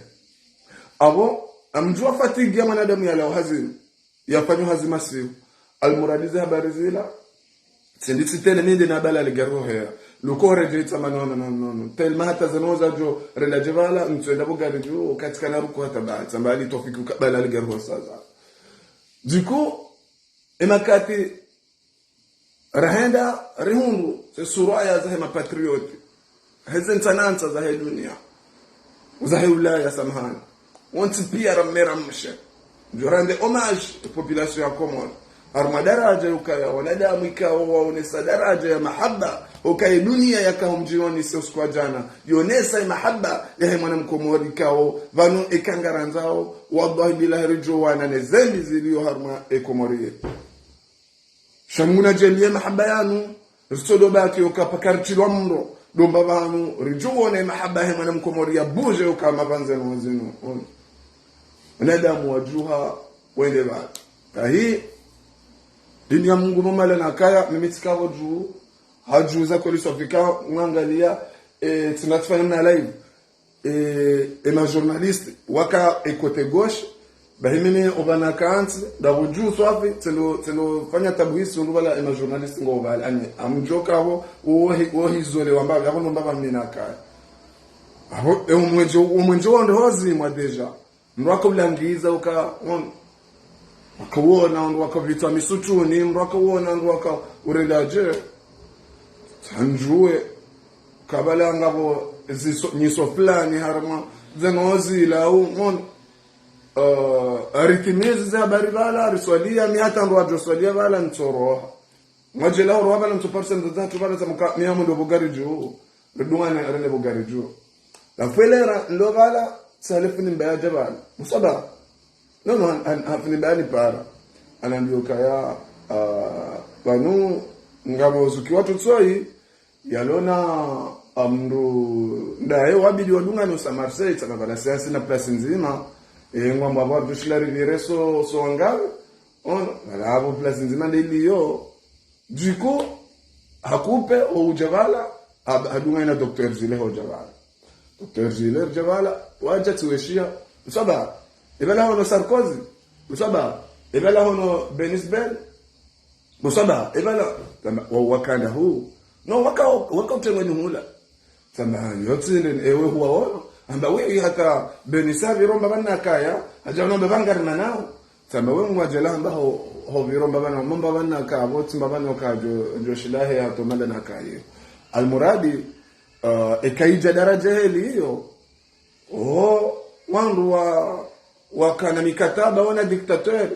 Apvo, amdjuwa fatigue ya mwanadamu yalawa hazini. Yafanya hazi masihu. Almuradi ze habari zila. Tsindi tsitene minde na pvala ligari ho heya. Luko redje itsamba no, no, no, no, no. Telma hata zanoza djo, renda dje pvala, ntsuenda bo gari dju, katika na ruko hata ba, tsamba Ali Tofiki ka pvala ligari ho saza. Du coup, emakati, rahenda, rihundru, ze suraya zahe mapatriote. Heze ntsanantsa zahe dunia. Zahe Ulaya, samahani. Wontsi piya ramera mshe. Djo rende hommage e population ya Komori. Harumwa daradja ukaya, wanadamu ikao, waonesa daradja ya mahaba. Ukaya dunia yakao mdjini wa Nice usiku wa djana. Yonesa ya mahaba, yahe mwana mkomori ikao, pvanu eka ngarandzao, wallahi billahi ridjo wana ne zembi ziliyo harumwa e Komori yetu. Sha Mngu nadjaliye mahaba yanu, ritsodo baki oka paka ritsilwa mndro, domba pvanu, ridjuwone mahaba he mwana mkomori ya buje oka mapvandze no zinu. Wanadamu wadjuha, wende pvanu. Kahi, dini ya Mngu mo mala nakaya, mimi tsikapvo dju, hadjuza kweli swafika, ngangaliya, e, tsina tsifanya mna live. E, e ma journaliste waka e côté gauche, bahi mimi opvanu kantsi, ndapvo dju swafi, tsendo, tsendo fanya tabu hisi, ndo pvala e ma journaliste ngo pvala, ani, amdjoka wo, wo hi, wo hizole wamba, yapvo ndo mbapva mina kaya. Apvo, e, omwenje, omwenje wonde hozimwa déjà. Mndru waka ulangiza, uka, on, waka wona, mndru waka pvitswa misutuni, mndru waka wona, mndru waka urenda dje. Tsandjuwe, kabala ngapvo ziso, nyiso fulani harumwa, zeno zila, u, on, eh, aritimizi ze habari pvala, ariswaliya, mi hata mndru wadjo swaliya pvala, ntsoroha. Mwadjela oro wapvala ntsu parcelle zatru pvala za muka, mi hamu ndo bo gari dju. Ridungane arende bo gari dju. La felera, ndo pvala, sale fundi mbaya dja pvala. Musaba. No, no, han, han, han fundi mbaya ni para. Anambiyo kaya, ah, pvanu, ngapvo zuki watru tsoyi, yalona, amndru, ndaye wabidi wadungane usa Marseille, tsana pvala siasi na place ndzima, e, ngwamba pvwa dushila rivire so, so wangawe, ono, pvala apvo place ndzima nde iliyo, du coup, hakupe, o udja pvala, ha, hadunga ina docteur Zile ho udja pvala. Docteur Zile udja pvala, wadja tsiweshiya, usaba, epvala hono Sarkozy, usaba, epvala hono Benisbel, usaba, epvala, tama, wa, wakanda hu. No, waka, waka utengwa ni hula. Tsamba, yo tsinde, ewe huwa ono. Amba, wi, hata Benisa viromba pvanu nakaya, hadja unombe pvangari manao. Tsamba, we ngwadjela amba ho, ho viromba pvanu, momba pvanu nakaya, pvo tsimba pvanu kadjo, djo shilahe ya tomanda nakaye. Almuradi, eh, eka idja daradja heli iyo. Oh, wandru wa, wakana mikataba, wana dictateur.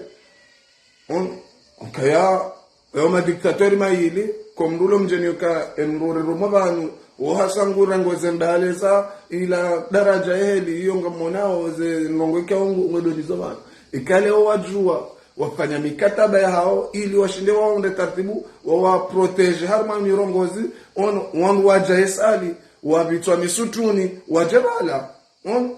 On, okaya, ewo ma dictateur mayili, ko mndru ulo mdjeni uka emndru uri rumo pvanu, wo hasangura ngoze mbale za, ila daradja heli, iyo ngamonao, ze ndrongo ika ungu, ngwedonizo pvanu. Ikale wo wadjuwa, wafanya mikataba yahao ili washinde waunde taratibu, wawaprotege harumwa mirongozi, ono, wandru wadja esali, wapvitswa misutruni, wadje pvala. Ono,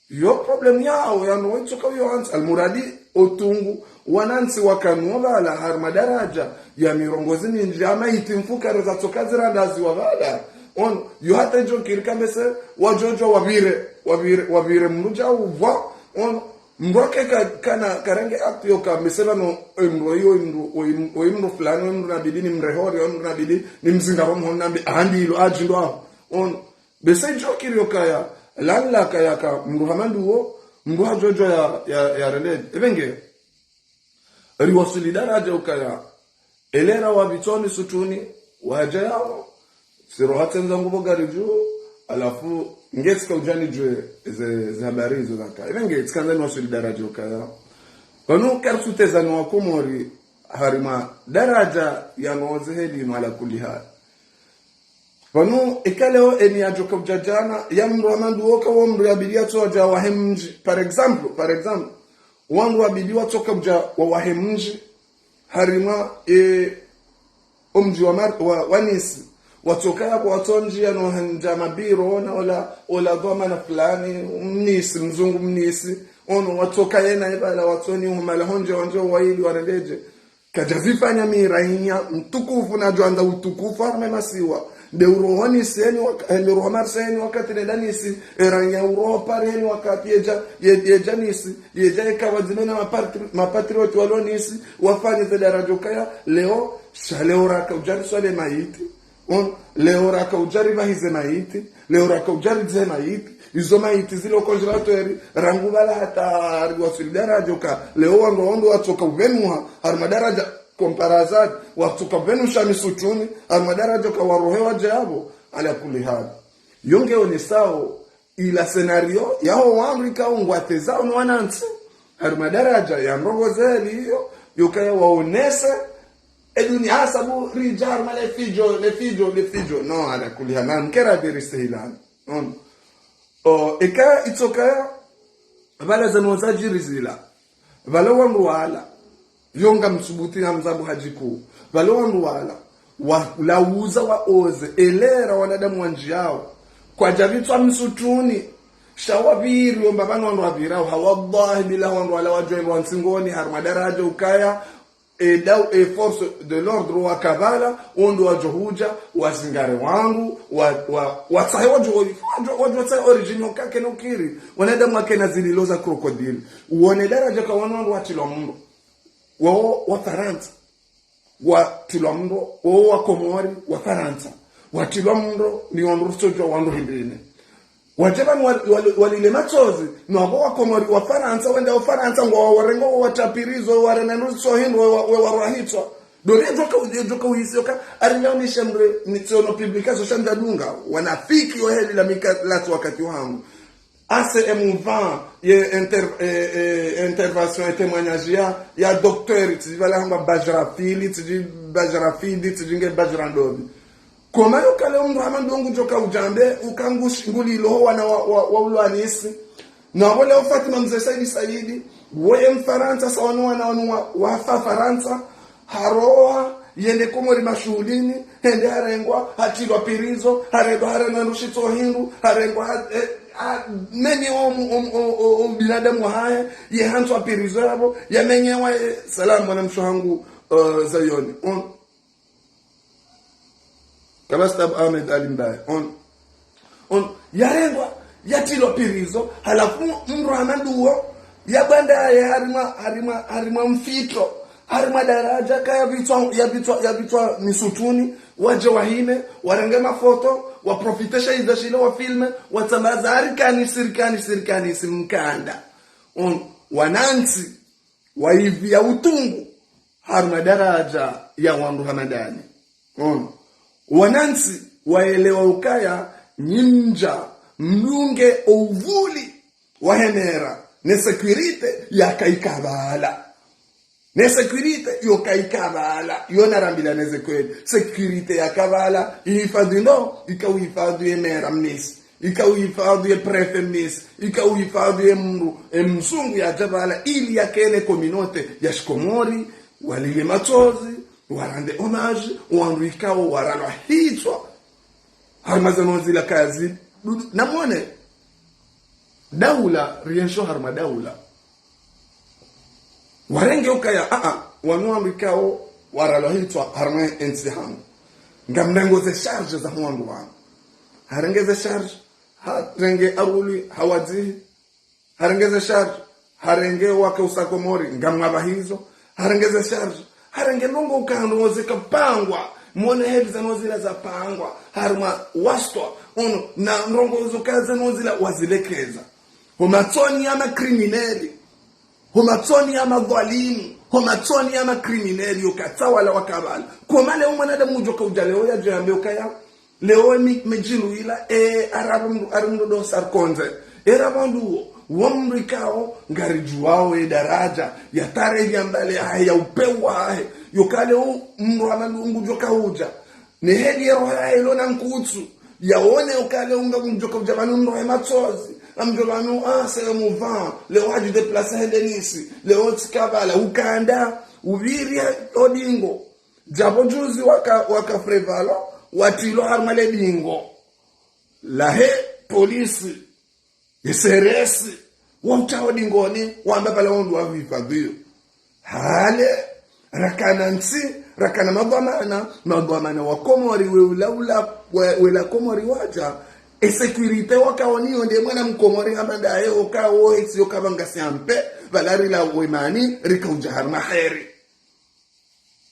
yo problème yahao, yano waitsoka yo wantsi, almuradi, otungu, wanantsi wakana pvala, harumwa daraja, ya mirongozi mindji, ama iti mfukare zatsoka zirandaziwa pvala. Ono, yo hata idjo kiri kambe se, wadjodjo wapvire, wapvire, wapvire mdru dja upvwa, ono, mdru ake ka-, kana, karenge acte yo ka, mbe se pvanu, oyi mdru, oyi mdru, oyi mdru, oyi mdru fulani, oyi mdru nabidi nimrehore, oyi mdru nabidi nimzingare mhono nambe, handi ilo, adjindo aho. Ono, bese idjo kiri yo kaya, lalla kaya ka, mdru hama nduwo, mdru hadjodjo ya, ya, ya relede. Epvenge, riwaswili daraja ukaya, elera wapvitswa misutruni, wadja yawo, siro hatsendza ngupvo gari dju, halafu, nge tsika udja nidjuwe ze, ze habari izo zaka. Epvenge, tsikandza niwaswili daraja ukaya. Pvanu karisuteza ni wakomori, harumwa daraja yano ze heli no ala kulli hal. Pvanu, eka leo eni yadjoka udja djana, ya mdru hama nduwo ka wo mdru yabidi yatso wadja wahe mdji. Par exemple, par exemple, wandru wabidi watsoka udja wawahe mdji, harumwa, e, omdji wa Mar-, wa, wa Nice. Watsoka yako watso ndjia no handja mabiro, ona ola, ola dhwamana fulani, mnisi, mzungu mnisi, ono watsoka yena epvala watsoni humala hondje wandje waili warendeje. Kadjazifanya mi rainya mtukufu nadjo andza utukufu harumwa masiwa. Nde uroho Nice eni wak-, eh, nde uroho Marseille eni wakati nenda Nice, e rainya uroho Paris eni wakati yedja, ye-, yedja Nice, yedja eka wadzime na mapatri-, mapatriote walo Nice, wafanye ze daraja ukaya, leo, sha leo raka udja riswali mayiti, on, leo raka udja ripvahize mayiti, leo raka udja ridzihe mayiti, izo mayiti zilo congélateur, rangu pvala hata riwaswili daraja uka, leo wandru wandru watsoka upvenuha, harumwa daraja, comparazad, watsoka upvenusha misutruni, harumwa daraja uka warohe wadje apvo, ala kulli hal. Yo nge onesao, ila scénario, yaho wandru ikao ngwatezao no wanantsi, harumwa daraja, ya ndrongo ze heli iyo, yo kaya waonese, e dunia hasabu ridja harumwa le fidjo, le fidjo, le fidjo. No, ala kulli hal, na mkera deri sehilani. Non. O, eka itsoka, pvala zano zadjiri zila. Pvala wandru wala. Yo ngamsubuti na mzambu hadjiku. Pvala wandru wala. Wa, lauza waoze. Elera wanadamu wandjiao. Kwadjapvitswa msutruni. Sha wapviri, omba pvanu wandru wapvirao. Ha wallahi billahi wandru wala wadjo elwa ntsingoni, harumwa daraja ukaya. E dau, e force de l'ordre waka pvala, ondo wadjo hudja, wazingare wangu, wa, wa, watsahe wadjo, wadjo, wadjo watsahe origine yo kakena ukiri. Wanadamu wakena zililo za crocodile. Uone daraja ka wanu wandru watilwa mndro. Wao wa Farantsa. Watilwa mndro, wao wa Komori, wa Farantsa. Watilwa mndro, ni wandru rutsodjwa wandru hindri ne. Wadje pvanu wal-, wal-, walile matsozi, no apvo wakomori wa Farantsa, wende wa Farantsa, ngwa wa-, warengo wa watrapirizo, wareme ndro tso hindri, we wa-, we warwahitswa. Dori edjoka u-, edjoka uhisi yoka, ari leo ni shemre, ni tsiono publication shandza dunga, wanafiki yo heli la mika latsi wakati wangu. A C M vingt, ye inter-, eh, eh, intervention, ye témoignage ya, ya docteur, tsidji pvala hamba Bajrafili, tsidji Bajrafidi, tsidji nge Bajrandovi. Koma yo kale omndru hama ndrongo djoka udjambe, uka ngush-, ngulilo wana wa, wa, wa ulwanisi. Na wole o Fatima Mze Saidi Saidi, woye Mfarantsa, sa wanu wana wanu wa, wafa Farantsa, haroha, yende Komori mashuhulini, hende harengwa, hatilwa pirizo, harengwa, harengwa nushitso hindru, harengwa, ha-, eh, ha-, menye o mu-, o mu-, o, o, o binadamu hahe, ye hantswa pirizo yapvo, yamenyewa, eh, salamu mwana mshe hangu, eh, Zayoni. On, Kabasta Abu Ahmed Ali Mbaye. On, on, yarengwa, yatilwa pirizo, halafu mndru hama nduwo, yabanda ye harimwa, harimwa, harimwa mfitro, harimwa daraja, ka yapvitswa, yapvitswa, yapvitswa misutuni, wadje wahime, warenge mafoto, waprofite sha idha shile wafilme, watsambaza hari kanisi, hari kanisi, hari kanisi mkanda. On, wanantsi, waipviya utungu, harumwa daraja ya wandru hama ndani. Ono. Wanantsi waelewa ukaya nyi mdja mdunge ouvuli wa he mera, ne sécurité yaka ika pvala. Ne sécurité yoka ika pvala, yo narambilane ze kweli. Sécurité yaka pvala, ihifadhwi ndo, ika uhifadhwi ye mera mnisi. Ika uhifadhwi ye préfet Miss, ika uhifadhwi ye mdru, ye mzungu yadja pvala, ili yakene communauté ya shikomori, walile matsozi, warende hommage, wandru ikao waralwa hitswa. Harumwa ze nondzila kazi, dudu, namwone. Daula, rienshio harumwa daula. Warenge ukaya, a, a, wanu wandru ikao, waralwa hitswa, harumwa entsi hanu. Ngamrengo ze charge za wandru wanu. Harenge ze charge, harenge aruli, hawadzihi. Harenge ze charge, harenge wake usa Komori, ngamwapva hizo. Harenge ze charge, harenge ndrongoo ukaya ndrongoo zikapangwa, mwone heli ze nondzila zapangwa, harumwa wastwa, unu, na ndrongoo zo ukaya ze nondzila wazilekeza. Ho matsoni ya ma criminels, ho matsoni ya madhwalimu, ho matsoni ya ma criminels, yo katsawala wakapvala. Koma leo mwanadamu udjo kaudja leo yadjo yambe ukaya, leo mi, midjini ila, e, arabu mdru, ari mdru do sarkonze. Era bandu wo, wo mdru ikao, ngaridjuwao ye daraja, ya tarehi ya mbale yahe, ya upeo wahe. Yo ka leo mdru hama ndu ngudjo kaudja. Ne heli ye roho yahe ilo na nkutsu. Yaone ukaya leo ngamdjo kaudja pvanu mdru he matsozi. Amdjo pvanu, ah, c'est émouvant. Leo hadji déplacer hende Nice. Leo tsi kapvala. Ukanda, upviri odingo. Djapvo juzi waka, waka Frevalo, watrilwa harumwa le dingo lahe polisi, ye C R S, wamtria ho dingoni, wamba pvala wandru wahifadhwiyo. Hale, rakana ntsi, rakana madhwamana, madhwamana wa Komori, we ula ula, we, we la Komori wadja, e sécurité wakaoniyo nde mwana mkomori hama ndaye, okao, etsi yo kapvanga siampe, pvala rila wemani, rikaudja harumwa heri.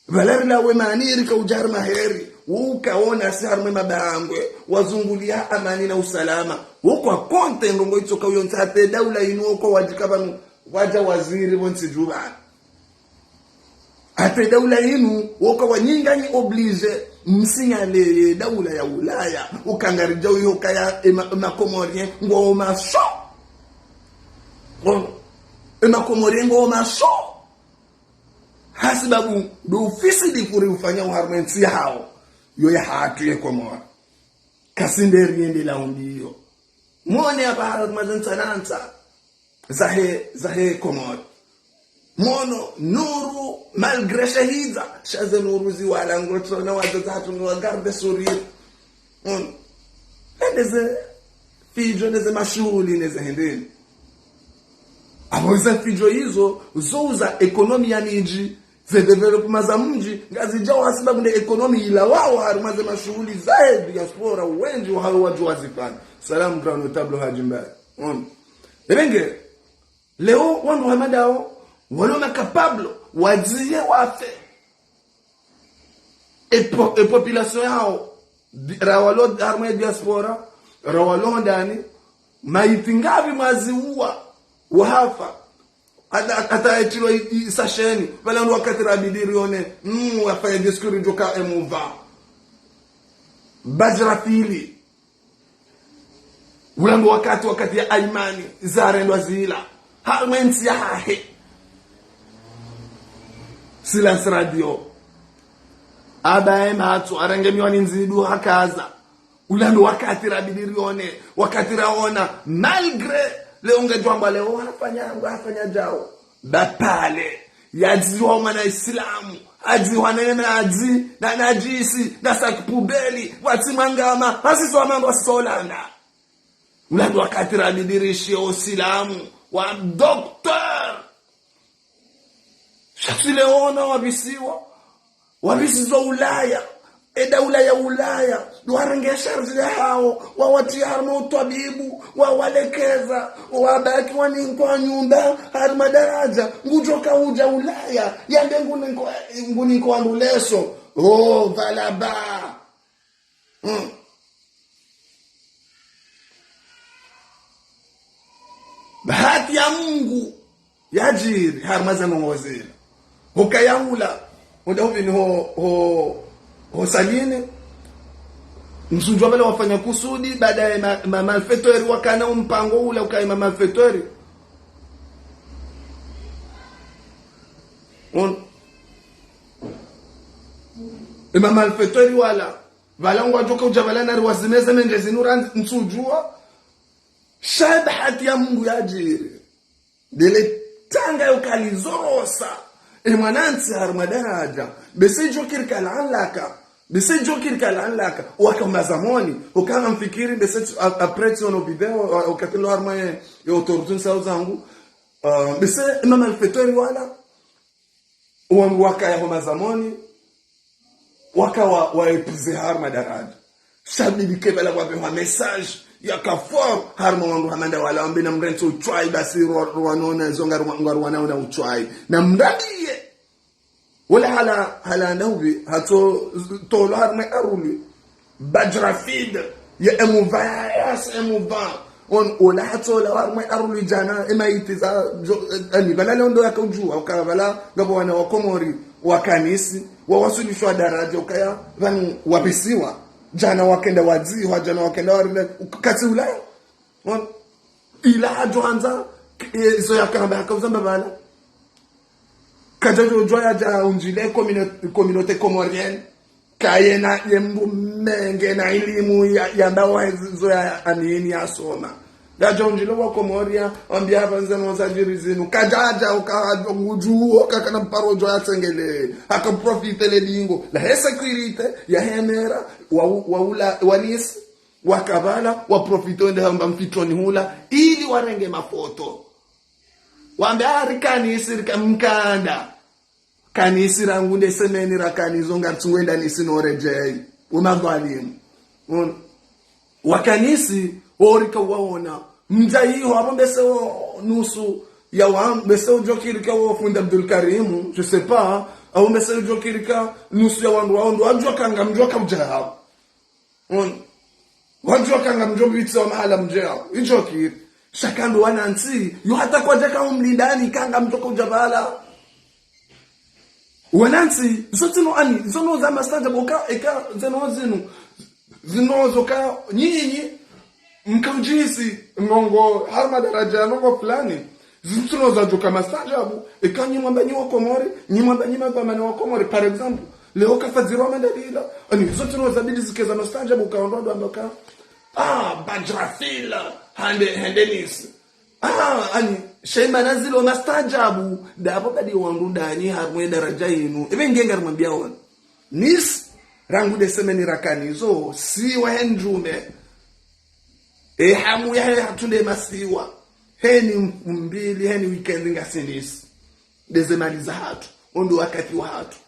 Pvala rila wemani rikaudja harumwa heri, wo ukaona si harumwa mabangwe, wazunguliya amani na usalama. Wo kwa konte ndrongoo itsoka uyo ntsi hata ye daula inu wo kwa wadjika pvanu, wadja waziri pvo ntsi dju pvanu. Hata ye daula inu, wo kwa wanyinganyi obligé, msignalé ye daula ya Ulaya, uka ngaridja uyo kaya ema, ema Comoriens, ngo masho. Ngo, ema Comoriens ngo masho. Hasibabu ndo ufisidi kuri ufanya uharumwa entsi yahawo, yo yahatru ye Komori. Kasi nde riendelao ndiyo. Mwone apvaha harumwa ze ntsanantsa zahe, zahe Komori. Mwono nuru malgré shahidza, sha ze nuru ziwala ngotsona wadza zahatru ngo wa garde sourire. Ono. Nde ze fidjo, nde ze mashuhuli, nde ze hindrini. Apvo ze fidjo izo, zo uza économie ya midji, ze développement za mdji, ngazidjao hasibabu nde économie ilawao harumwa ze mashuhuli zahe diaspora, wendji wahawo wadjo wazifanya. Salam grand notable Hadji Mbaye. Ono. Ebenge, leo wandru hama ndawo, walo ma capable, wadziye wafe. E po-, e population yawo, di-, ra walo harumwa diaspora, ra walo ndani, maiti ngapvi mwaziuwa, wahafa. Hata, hata etrilwa i, i sacheni, pvala ndo wakati rabidi rione, mm, wafanya discours djoka émouvant. Badjira fili. Ula ndo wakati, wakati ya Aymane, zarendwa zila. Harumwa entsi yahahe. Silence radio. Abaye matso, arenge miwani ndzidu hakaza. Ula ndo wakati rabidi rione, wakati raona, malgré leo ngedjwamba leo, hafanya, hafanya djao. Bapvale, yadziwa mwana Islamu, adziwa nene na adzi, na nadjisi, na sac poubelle, watsi mangama, hasiso amando hasiso landa. Ula ndo wakati rabidi rishiye Usilamu, wa docteur. Sha tsi leo ona wapvisiwa, wapvisizwa Ulaya, e daula ya Ulaya, ndo warenge charge yahawo, wawatriya harumwa utwabibu, wawalekeza, wabaki waninkwa nyumba, harumwa daraja, ngudjoka udja Ulaya, yambe nguninkwa, nguninkwa wandru leso. Oh, pvala ba. Mm. Bahati ya Mungu yadjiri harumwa ze ndrongoo zila. Hukaya ula, unda hupvini ho, ho, ho salini, msudjwa pvala wafanya kusudi, baada ye ma, ma malfaiteurs wakana umpango ula ukaya ma malfaiteurs. Ono. E ma malfaiteurs wala, pvala ngwadjoka udja pvala nari wazimeze mendje zinu ra ntsudjua, Sha bahati ya Mungu yadjiri. Ndele tanga yo kalizorosa. E mwanantsi harumwa daraja. Bese djokiri kalanlaka. Bese djokiri kalanlaka. Waka mazamoni. Ukana mfikiri, bese tu-, a-, après tu ono video, wa-, wakati lo harumwa ye, ye autorité nsa uzangu. Ah, bese ima malfaiteur wala. Wandru wakaya ho mazamoni, waka wa, wa épuisé harumwa daraja. Sha bibi kebela wapveha message, yaka fort, harumwa wandru hama nda wala wambe na mrentso utswayi, basi rwa, rwa nona, zo nga rwa, nga rwa naona utswayi. Na mradiye. Wala hala, hala nda ubi, hatso, tolo harumwa aruli. Bajrafid, ya M vingt, ya S M vingt. On, ola hatsola harumwa aruli djana, ema itiza, jo, eh, ani, bala leo ndo yaka udjuwa, uka bala, ngapvo wana wa Komori, wakanisi, wawaswilishwa daraja, ukaya, pvanu wapvisiwa. Djana wakenda wadzihwa, djana wakenda warila, katsi ulaya. On, ila hadjo handza, eh, izo yakamba, haka uzamba bala. Kadja djo djuwa yadja undjile commune-, communauté comorienne. Kayena ye mndru menge na ilimu ya, ya ndawa zo ya amini ya soma. Kadja undjile wa Komoria, wambia hapvandze no zadjiri zinu. Kadja dja uka ngudjuo, kakana mparo djo ya tsengele. Haka profite le dingo. La he sécurité, ya he mera, wa, wa ula, wa Nice, waka bala, wa profite wende hamba mfitroni hula, ili warenge mafoto. Wambe, ah, rikanisi, rika mkanda. Kanisi rangu nde semaine rakanizo ngaritsungwenda Nice no redjeyi. Umadhwalimu. Un-, wakanisi, orika waona. Mdja iho, apvo mbese o nusu ya wa, mbese udjokiri ka o fundi Abdul Karimu, je sais pas, apvo mbese udjokiri ka nusu ya wandru wao ndo wadjuwa ka ngamdjuwa ka udja hao. Un. Wadjuwa ka ngamdjo bitsa wa mahala mdjao. Idjokiri. Sha ka ndo wanantsi, yo hata kwadjaka umlindani ka ngamdjo ka udja bala. Wanantsi, zo tsino ani, zo no za mastajabu ka, eka, zeno zinu. Zino zo ka, nyinyi, mkamdjisi, nongo, harumwa daraja, nongo fulani. Zintsuno zadjoka mastajabu, eka nyi mwamba nyi wa Komori, nyi mwamba nyi madhwamana wa Komori, par exemple, leo kafadziro wa mandalila, ani, zontsuno zabidi zike za mastajabu, ka ondro ndo amba ka, ah, Bajrafil, hande, hande Nice. Ah, ani, shayimana zilo mastajabu, dapvo badi wandru ndani, harumwa daraja yinu, ebe nge ngarimwambia wona. Nice, rangu nde semaine rakanizo, siwa he ndjume. E hamu yahe hatru nde masiwa. Heni mfumbili, heni weekend ngasi Nice. Nde ze mali zahatru. Ondo wakati wahatru.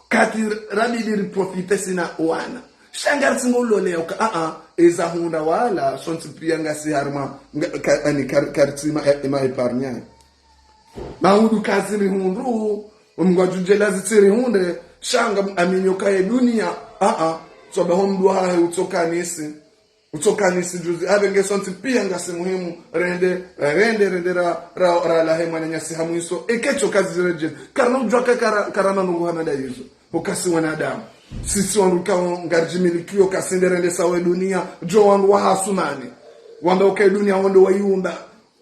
Kati rabidi riprofite sina wana. Sha ngaritsingo ulole uka, ah, ah, eza hundra wala, sontsi pia ngasi harumwa, nga, ka, ani, kar-, karitsima, e, ema épargne. Maudu kazirihundru, omngwadjudjela zitsirihundre, sha ngamamini uka ye dunia, ah, ah, so baho mdru hahe utsokanisi. Utsokanisi juzi, apve nge sontsi pia ngasi muhimu, rende, rende, rende ra, ra, ra lahe mwananyasi ha mwiso, eke tso kaziredje, karina udjuwa ka kara, karama nungu hamada yizo, ukasi wanadamu. Sisi wandru kao ngaridjimilikio kasi nde rende sawe dunia, djo wandru wa hasumani. Wamba uka ye dunia wondo wayiumba.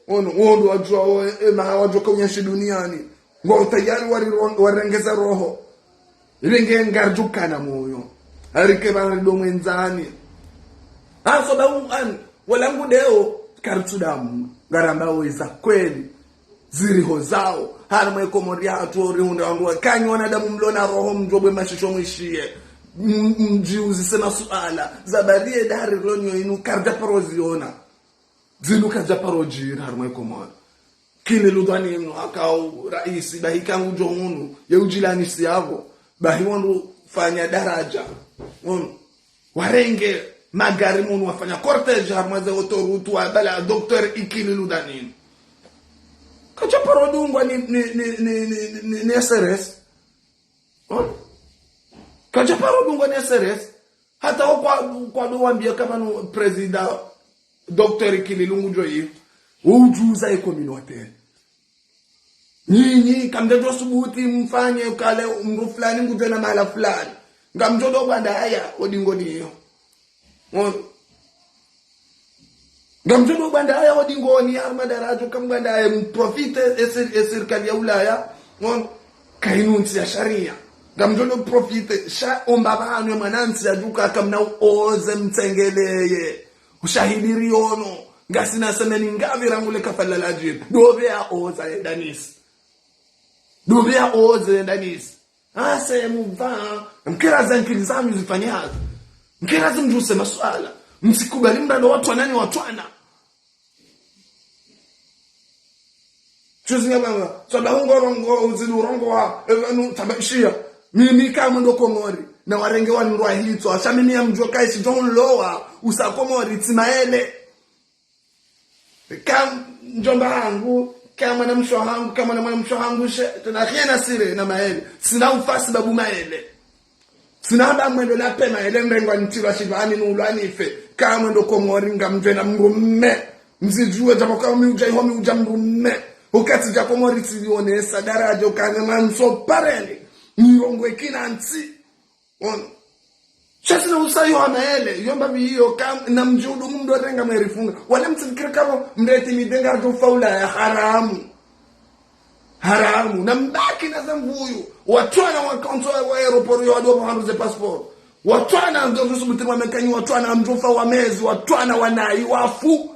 Ono, wondo wadjuwa, o, e, maha wadjuwa ka unyanshi duniani. Ngwa utayari wari ro-, warengeza roho. Ibe nge ngaridjukana moyo. Harike bana ndo mwendzani. Aso ba u an, wala ngu deo, karitsudamu. Ngaramba weza kweli. Ziriho zao. Harumwa ye Komori yahatru orihundra wandru wa. Kanyi wanadamu mlona roho mdjobwe mashisho mwishiye. M-, mdjiuzise masuala. Zabariye dari lonyo inu karidja paroziona. Zinu kaza paro djiri harumwa ye Komori. Kini ludhani inu hakao raisi, bahi ka ngudjo hunu, ye udjilanisi yapvo, bahi wandru fanya daraja. Unu. Warenge magari munu wafanya cortège harumwa ze autoroute wa bala docteur ikini ludhani inu. Kaja paro dungwa ni, ni, ni S R S. Unu. Kaja paro dungwa ni S R S. Hata wo kwa, kwa ndo wambia kama nu président docteur Kililungu djo yi. Wo udjuza ye communauté. Nyinyi, kamdja djo subuti mfanye ukale mndru fulani ngudjo na mahala fulani. Ngamdjo ndo banda haya, odingoni iyo. Mo-, ngamdjo ndo banda haya, odingoni ya madarajo, kamdjo banda haya, mprofite, esir-, esirikali ya Ulaya. Mo-, kainu ntsi ya sharia. Ngamdjo ndo profite, sha omba pvanu ye mwanantsi yadjuka kamna uoze mtsengeleye. Ushahidi riono. Ngasina semaine ngapvi rangu le kafa lala djiri. Dopvi ya oza ye danisi. Dopvi ya oza ye danisi. Ase mupva. Mkera za nkili zanyu zifanye hazi. Mkera zimdjuse maswala. Msikubali mrado watwana ni watwana. Chuzi nga banga, swada hungo rongo, uzidi urongo wa, epvanu tabaishiya. Mimi kamwe ndo Komori, na warenge wa ndrwa hitswa, sha mimi ya mdjuwa kaisi djo nlowa, usa Komori, tsi maele. Ka mdjomba hangu, ka mwana mshe hangu, ka mwana mwana mshe hangu, she, tena hiena sire na maele. Sina ufasi babu maele. Sina haba mwendo na pema ele mrengwa ntilwa shivani nulwa nife. Ka mwendo Komori ngamdjwena mrume. Mzidjuwe djapvo ka mi udja iho mi udja mrume. Ukati dja Komori tsilionesa daraja ukane manso pareni. Nirongwe kina ntsi. Ono. Sha sina usayo wa maele. Yomba viyo ka na mdjudu mdo renga mwerifunga. Wale mtsifikiri kavo mreti midenga rto faula ya haramu. Haramu. Na mbaki na za mvuyu. Watwana wa kaunso wa aeroport yo wadobo handu ze passport. Watwana ndo zusu mutiri wa mekanyi, watwana mdjofa wa mezi, watwana wanayi wafu.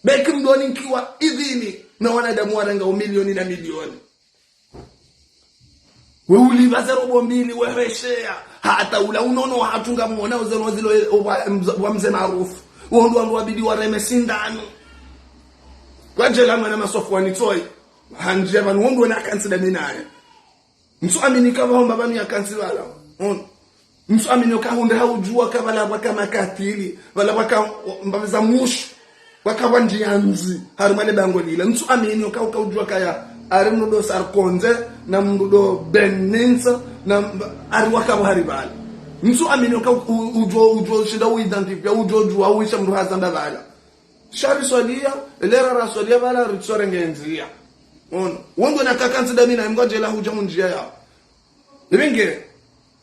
Beki mdoni nkiwa idhini na wanadamu warenga umilioni na milioni. We ulipva ze robo mbili, we resheya. Hata ula unono wahatru ngamwona uze no zilo wa, wa mze maarufu. Wondru wandru wabidi wareme sindanu. Kwa djela mwana maswafu wa nitsoi. Handje pvanu wondru wena kansi da minaye. Ntsu amini ka pvahomba pvanu ya kansi pvala. Ono. Ntsu amini oka hundre ha udjuwa ka pvala pvwaka makatili. Pvala pvwaka mbapvi za mushu. Pvwaka pvwa ndjiya nzi. Harimwa le bango lila. Ntsu amini oka, oka udjuwa kaya. Ari mndru do Sarkozy, na mndru do Beninsa, na mba-, ari waka pvo hari pvala. Ntsu amini oka u-, u-, udjo, udjo shinda u identifier, udjo djuwa, uisha mndru hazamba pvala. Sha riswaliya, elera raswaliya pvala, ritsorenge ndziya. Ono. Wondru na kakansi da mina, imgwa djela hudja mundjiya ya. Ibenge,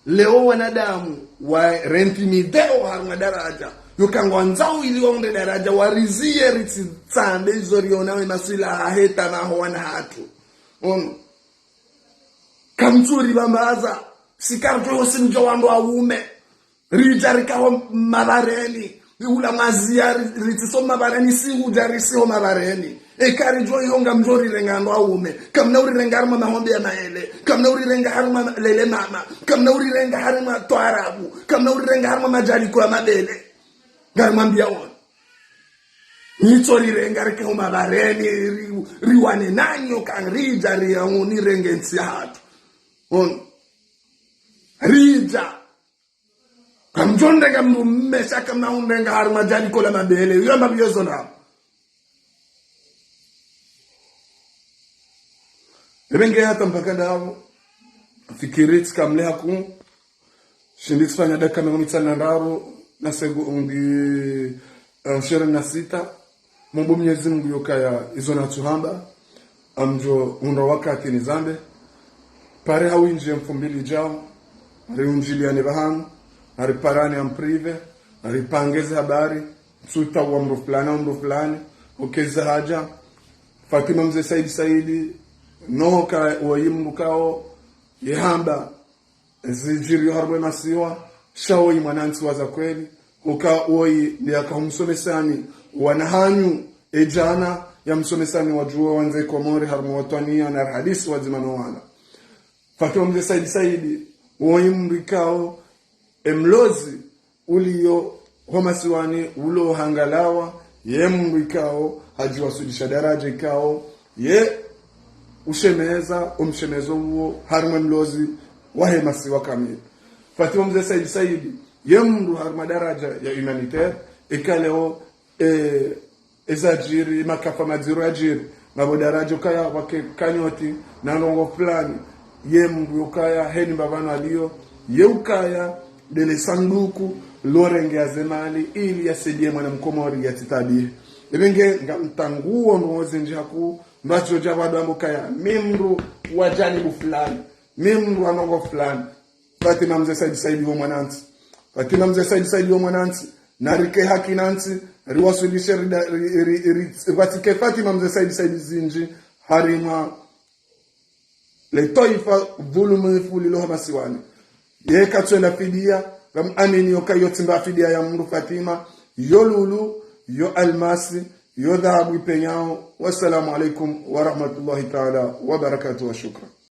leo wanadamu wa renti mideo harumwa daraja. Yoka ngwandzao ili waunde daraja, wariziye ritsi tsambe izo riona we maswila haheta maho wana hatru. Ono. Kamtsuri bambaza, sikarto yo simdjo wandru waume. Ridja rikaho mabareni. Ula maziya ri-, ritsiso mabareni, si udja risiho mabareni. Eka ridjo iyo ngamdjo rirenga ndo aume. Kamna urirenga harumwa mahombe ya maele. Kamna urirenga harumwa lele mama. Kamna urirenga harumwa twarabu. Kamna urirenga harumwa madjaliko ya mabele. Ngarimwambiya ono. Nitso rirenga rikeho mabareni, ri-, riwane nanyo kanridja riyauni renge ntsi hatru. Ono. Ridja. Kamdjo ndenga mndru mme sha kamna undenga harumwa djaliko la mabele. Iyo mbapvi yezo na. Ibenge hata mpaka ndapvo. Fikiri tsikamle haku. Shindi tsifanya dakika mengo mitsanu na ndraru na segundi, eh, ishirini na sita. Mumbu Mnyezi Mungu yokaya izo natsuhamba, amdjo hundra wakati nizambe. Pare hawindji mfumbili djao, riundjiliane pvahanu, nariparane en privé, naripangeze habari, ntsuta wa mndru fulani, wa mndru fulani, ukeza hadja. Fatima Mze Saidi Saidi, noho ka woyi mndru kao, yehamba, zidjiriyo harumwa masiwa, sha woyi mwanantsi wa za kweli, huka woyi ndiye aka humsomesani wana hanyu, edjana, yamsomesani wadjuwe wandze Komori harumwa watwaniya na rihadisi wadzima no wana. Fatima Mze Saidi Saidi, woyi mndru ikao, emlozi, uliyo ho masiwani ulo hangalawa, ye mndru ikao, hadjiwaswilisha daraja ikao, ye ushemeza, umshemezo uwo, harimwa mlozi, wahe masiwa kamili. Fatima Mze Saidi Saidi, ye mndru harimwa daraja ya humanitaire, ikaleo, e, ezadjiri, makafa madziro yadjiri, ngapvo daraja ukaya wake kanyoti, na ndrongo fulani, ye mndru ukaya heni mbapvano aliyo, ye ukaya ndele sanduku, lorenge ya ze mali, ili yasaidie mwana mkomori yatsitabihe. Ibenge ngamtanguo ndrongo zindji haku, mbacho dja pvado ambo kaya, mi mndru wa janibu fulani, mi mndru wa ndrongo fulani. Fatima Mze Saidi Saidi wo mwanantsi. Fatima Mze Saidi Saidi wo mwanantsi. Narike haki nantsi, riwaswilishe rida-, ri-, ri-, ri-, ripvatike Fatima Mze Saidi Saidi zindji, harimwa le twaifa dhulumifu lilo ho masiwani. Ye katsuenda fidiya, ngam amini yoka yo tsimba fidiya ya mndru Fatima, yo lulu, yo almasi, yo dhahabu ipenyao. Wassalamu alaikum wa rahmatullahi ta'ala wa barakatuh, wa shukran.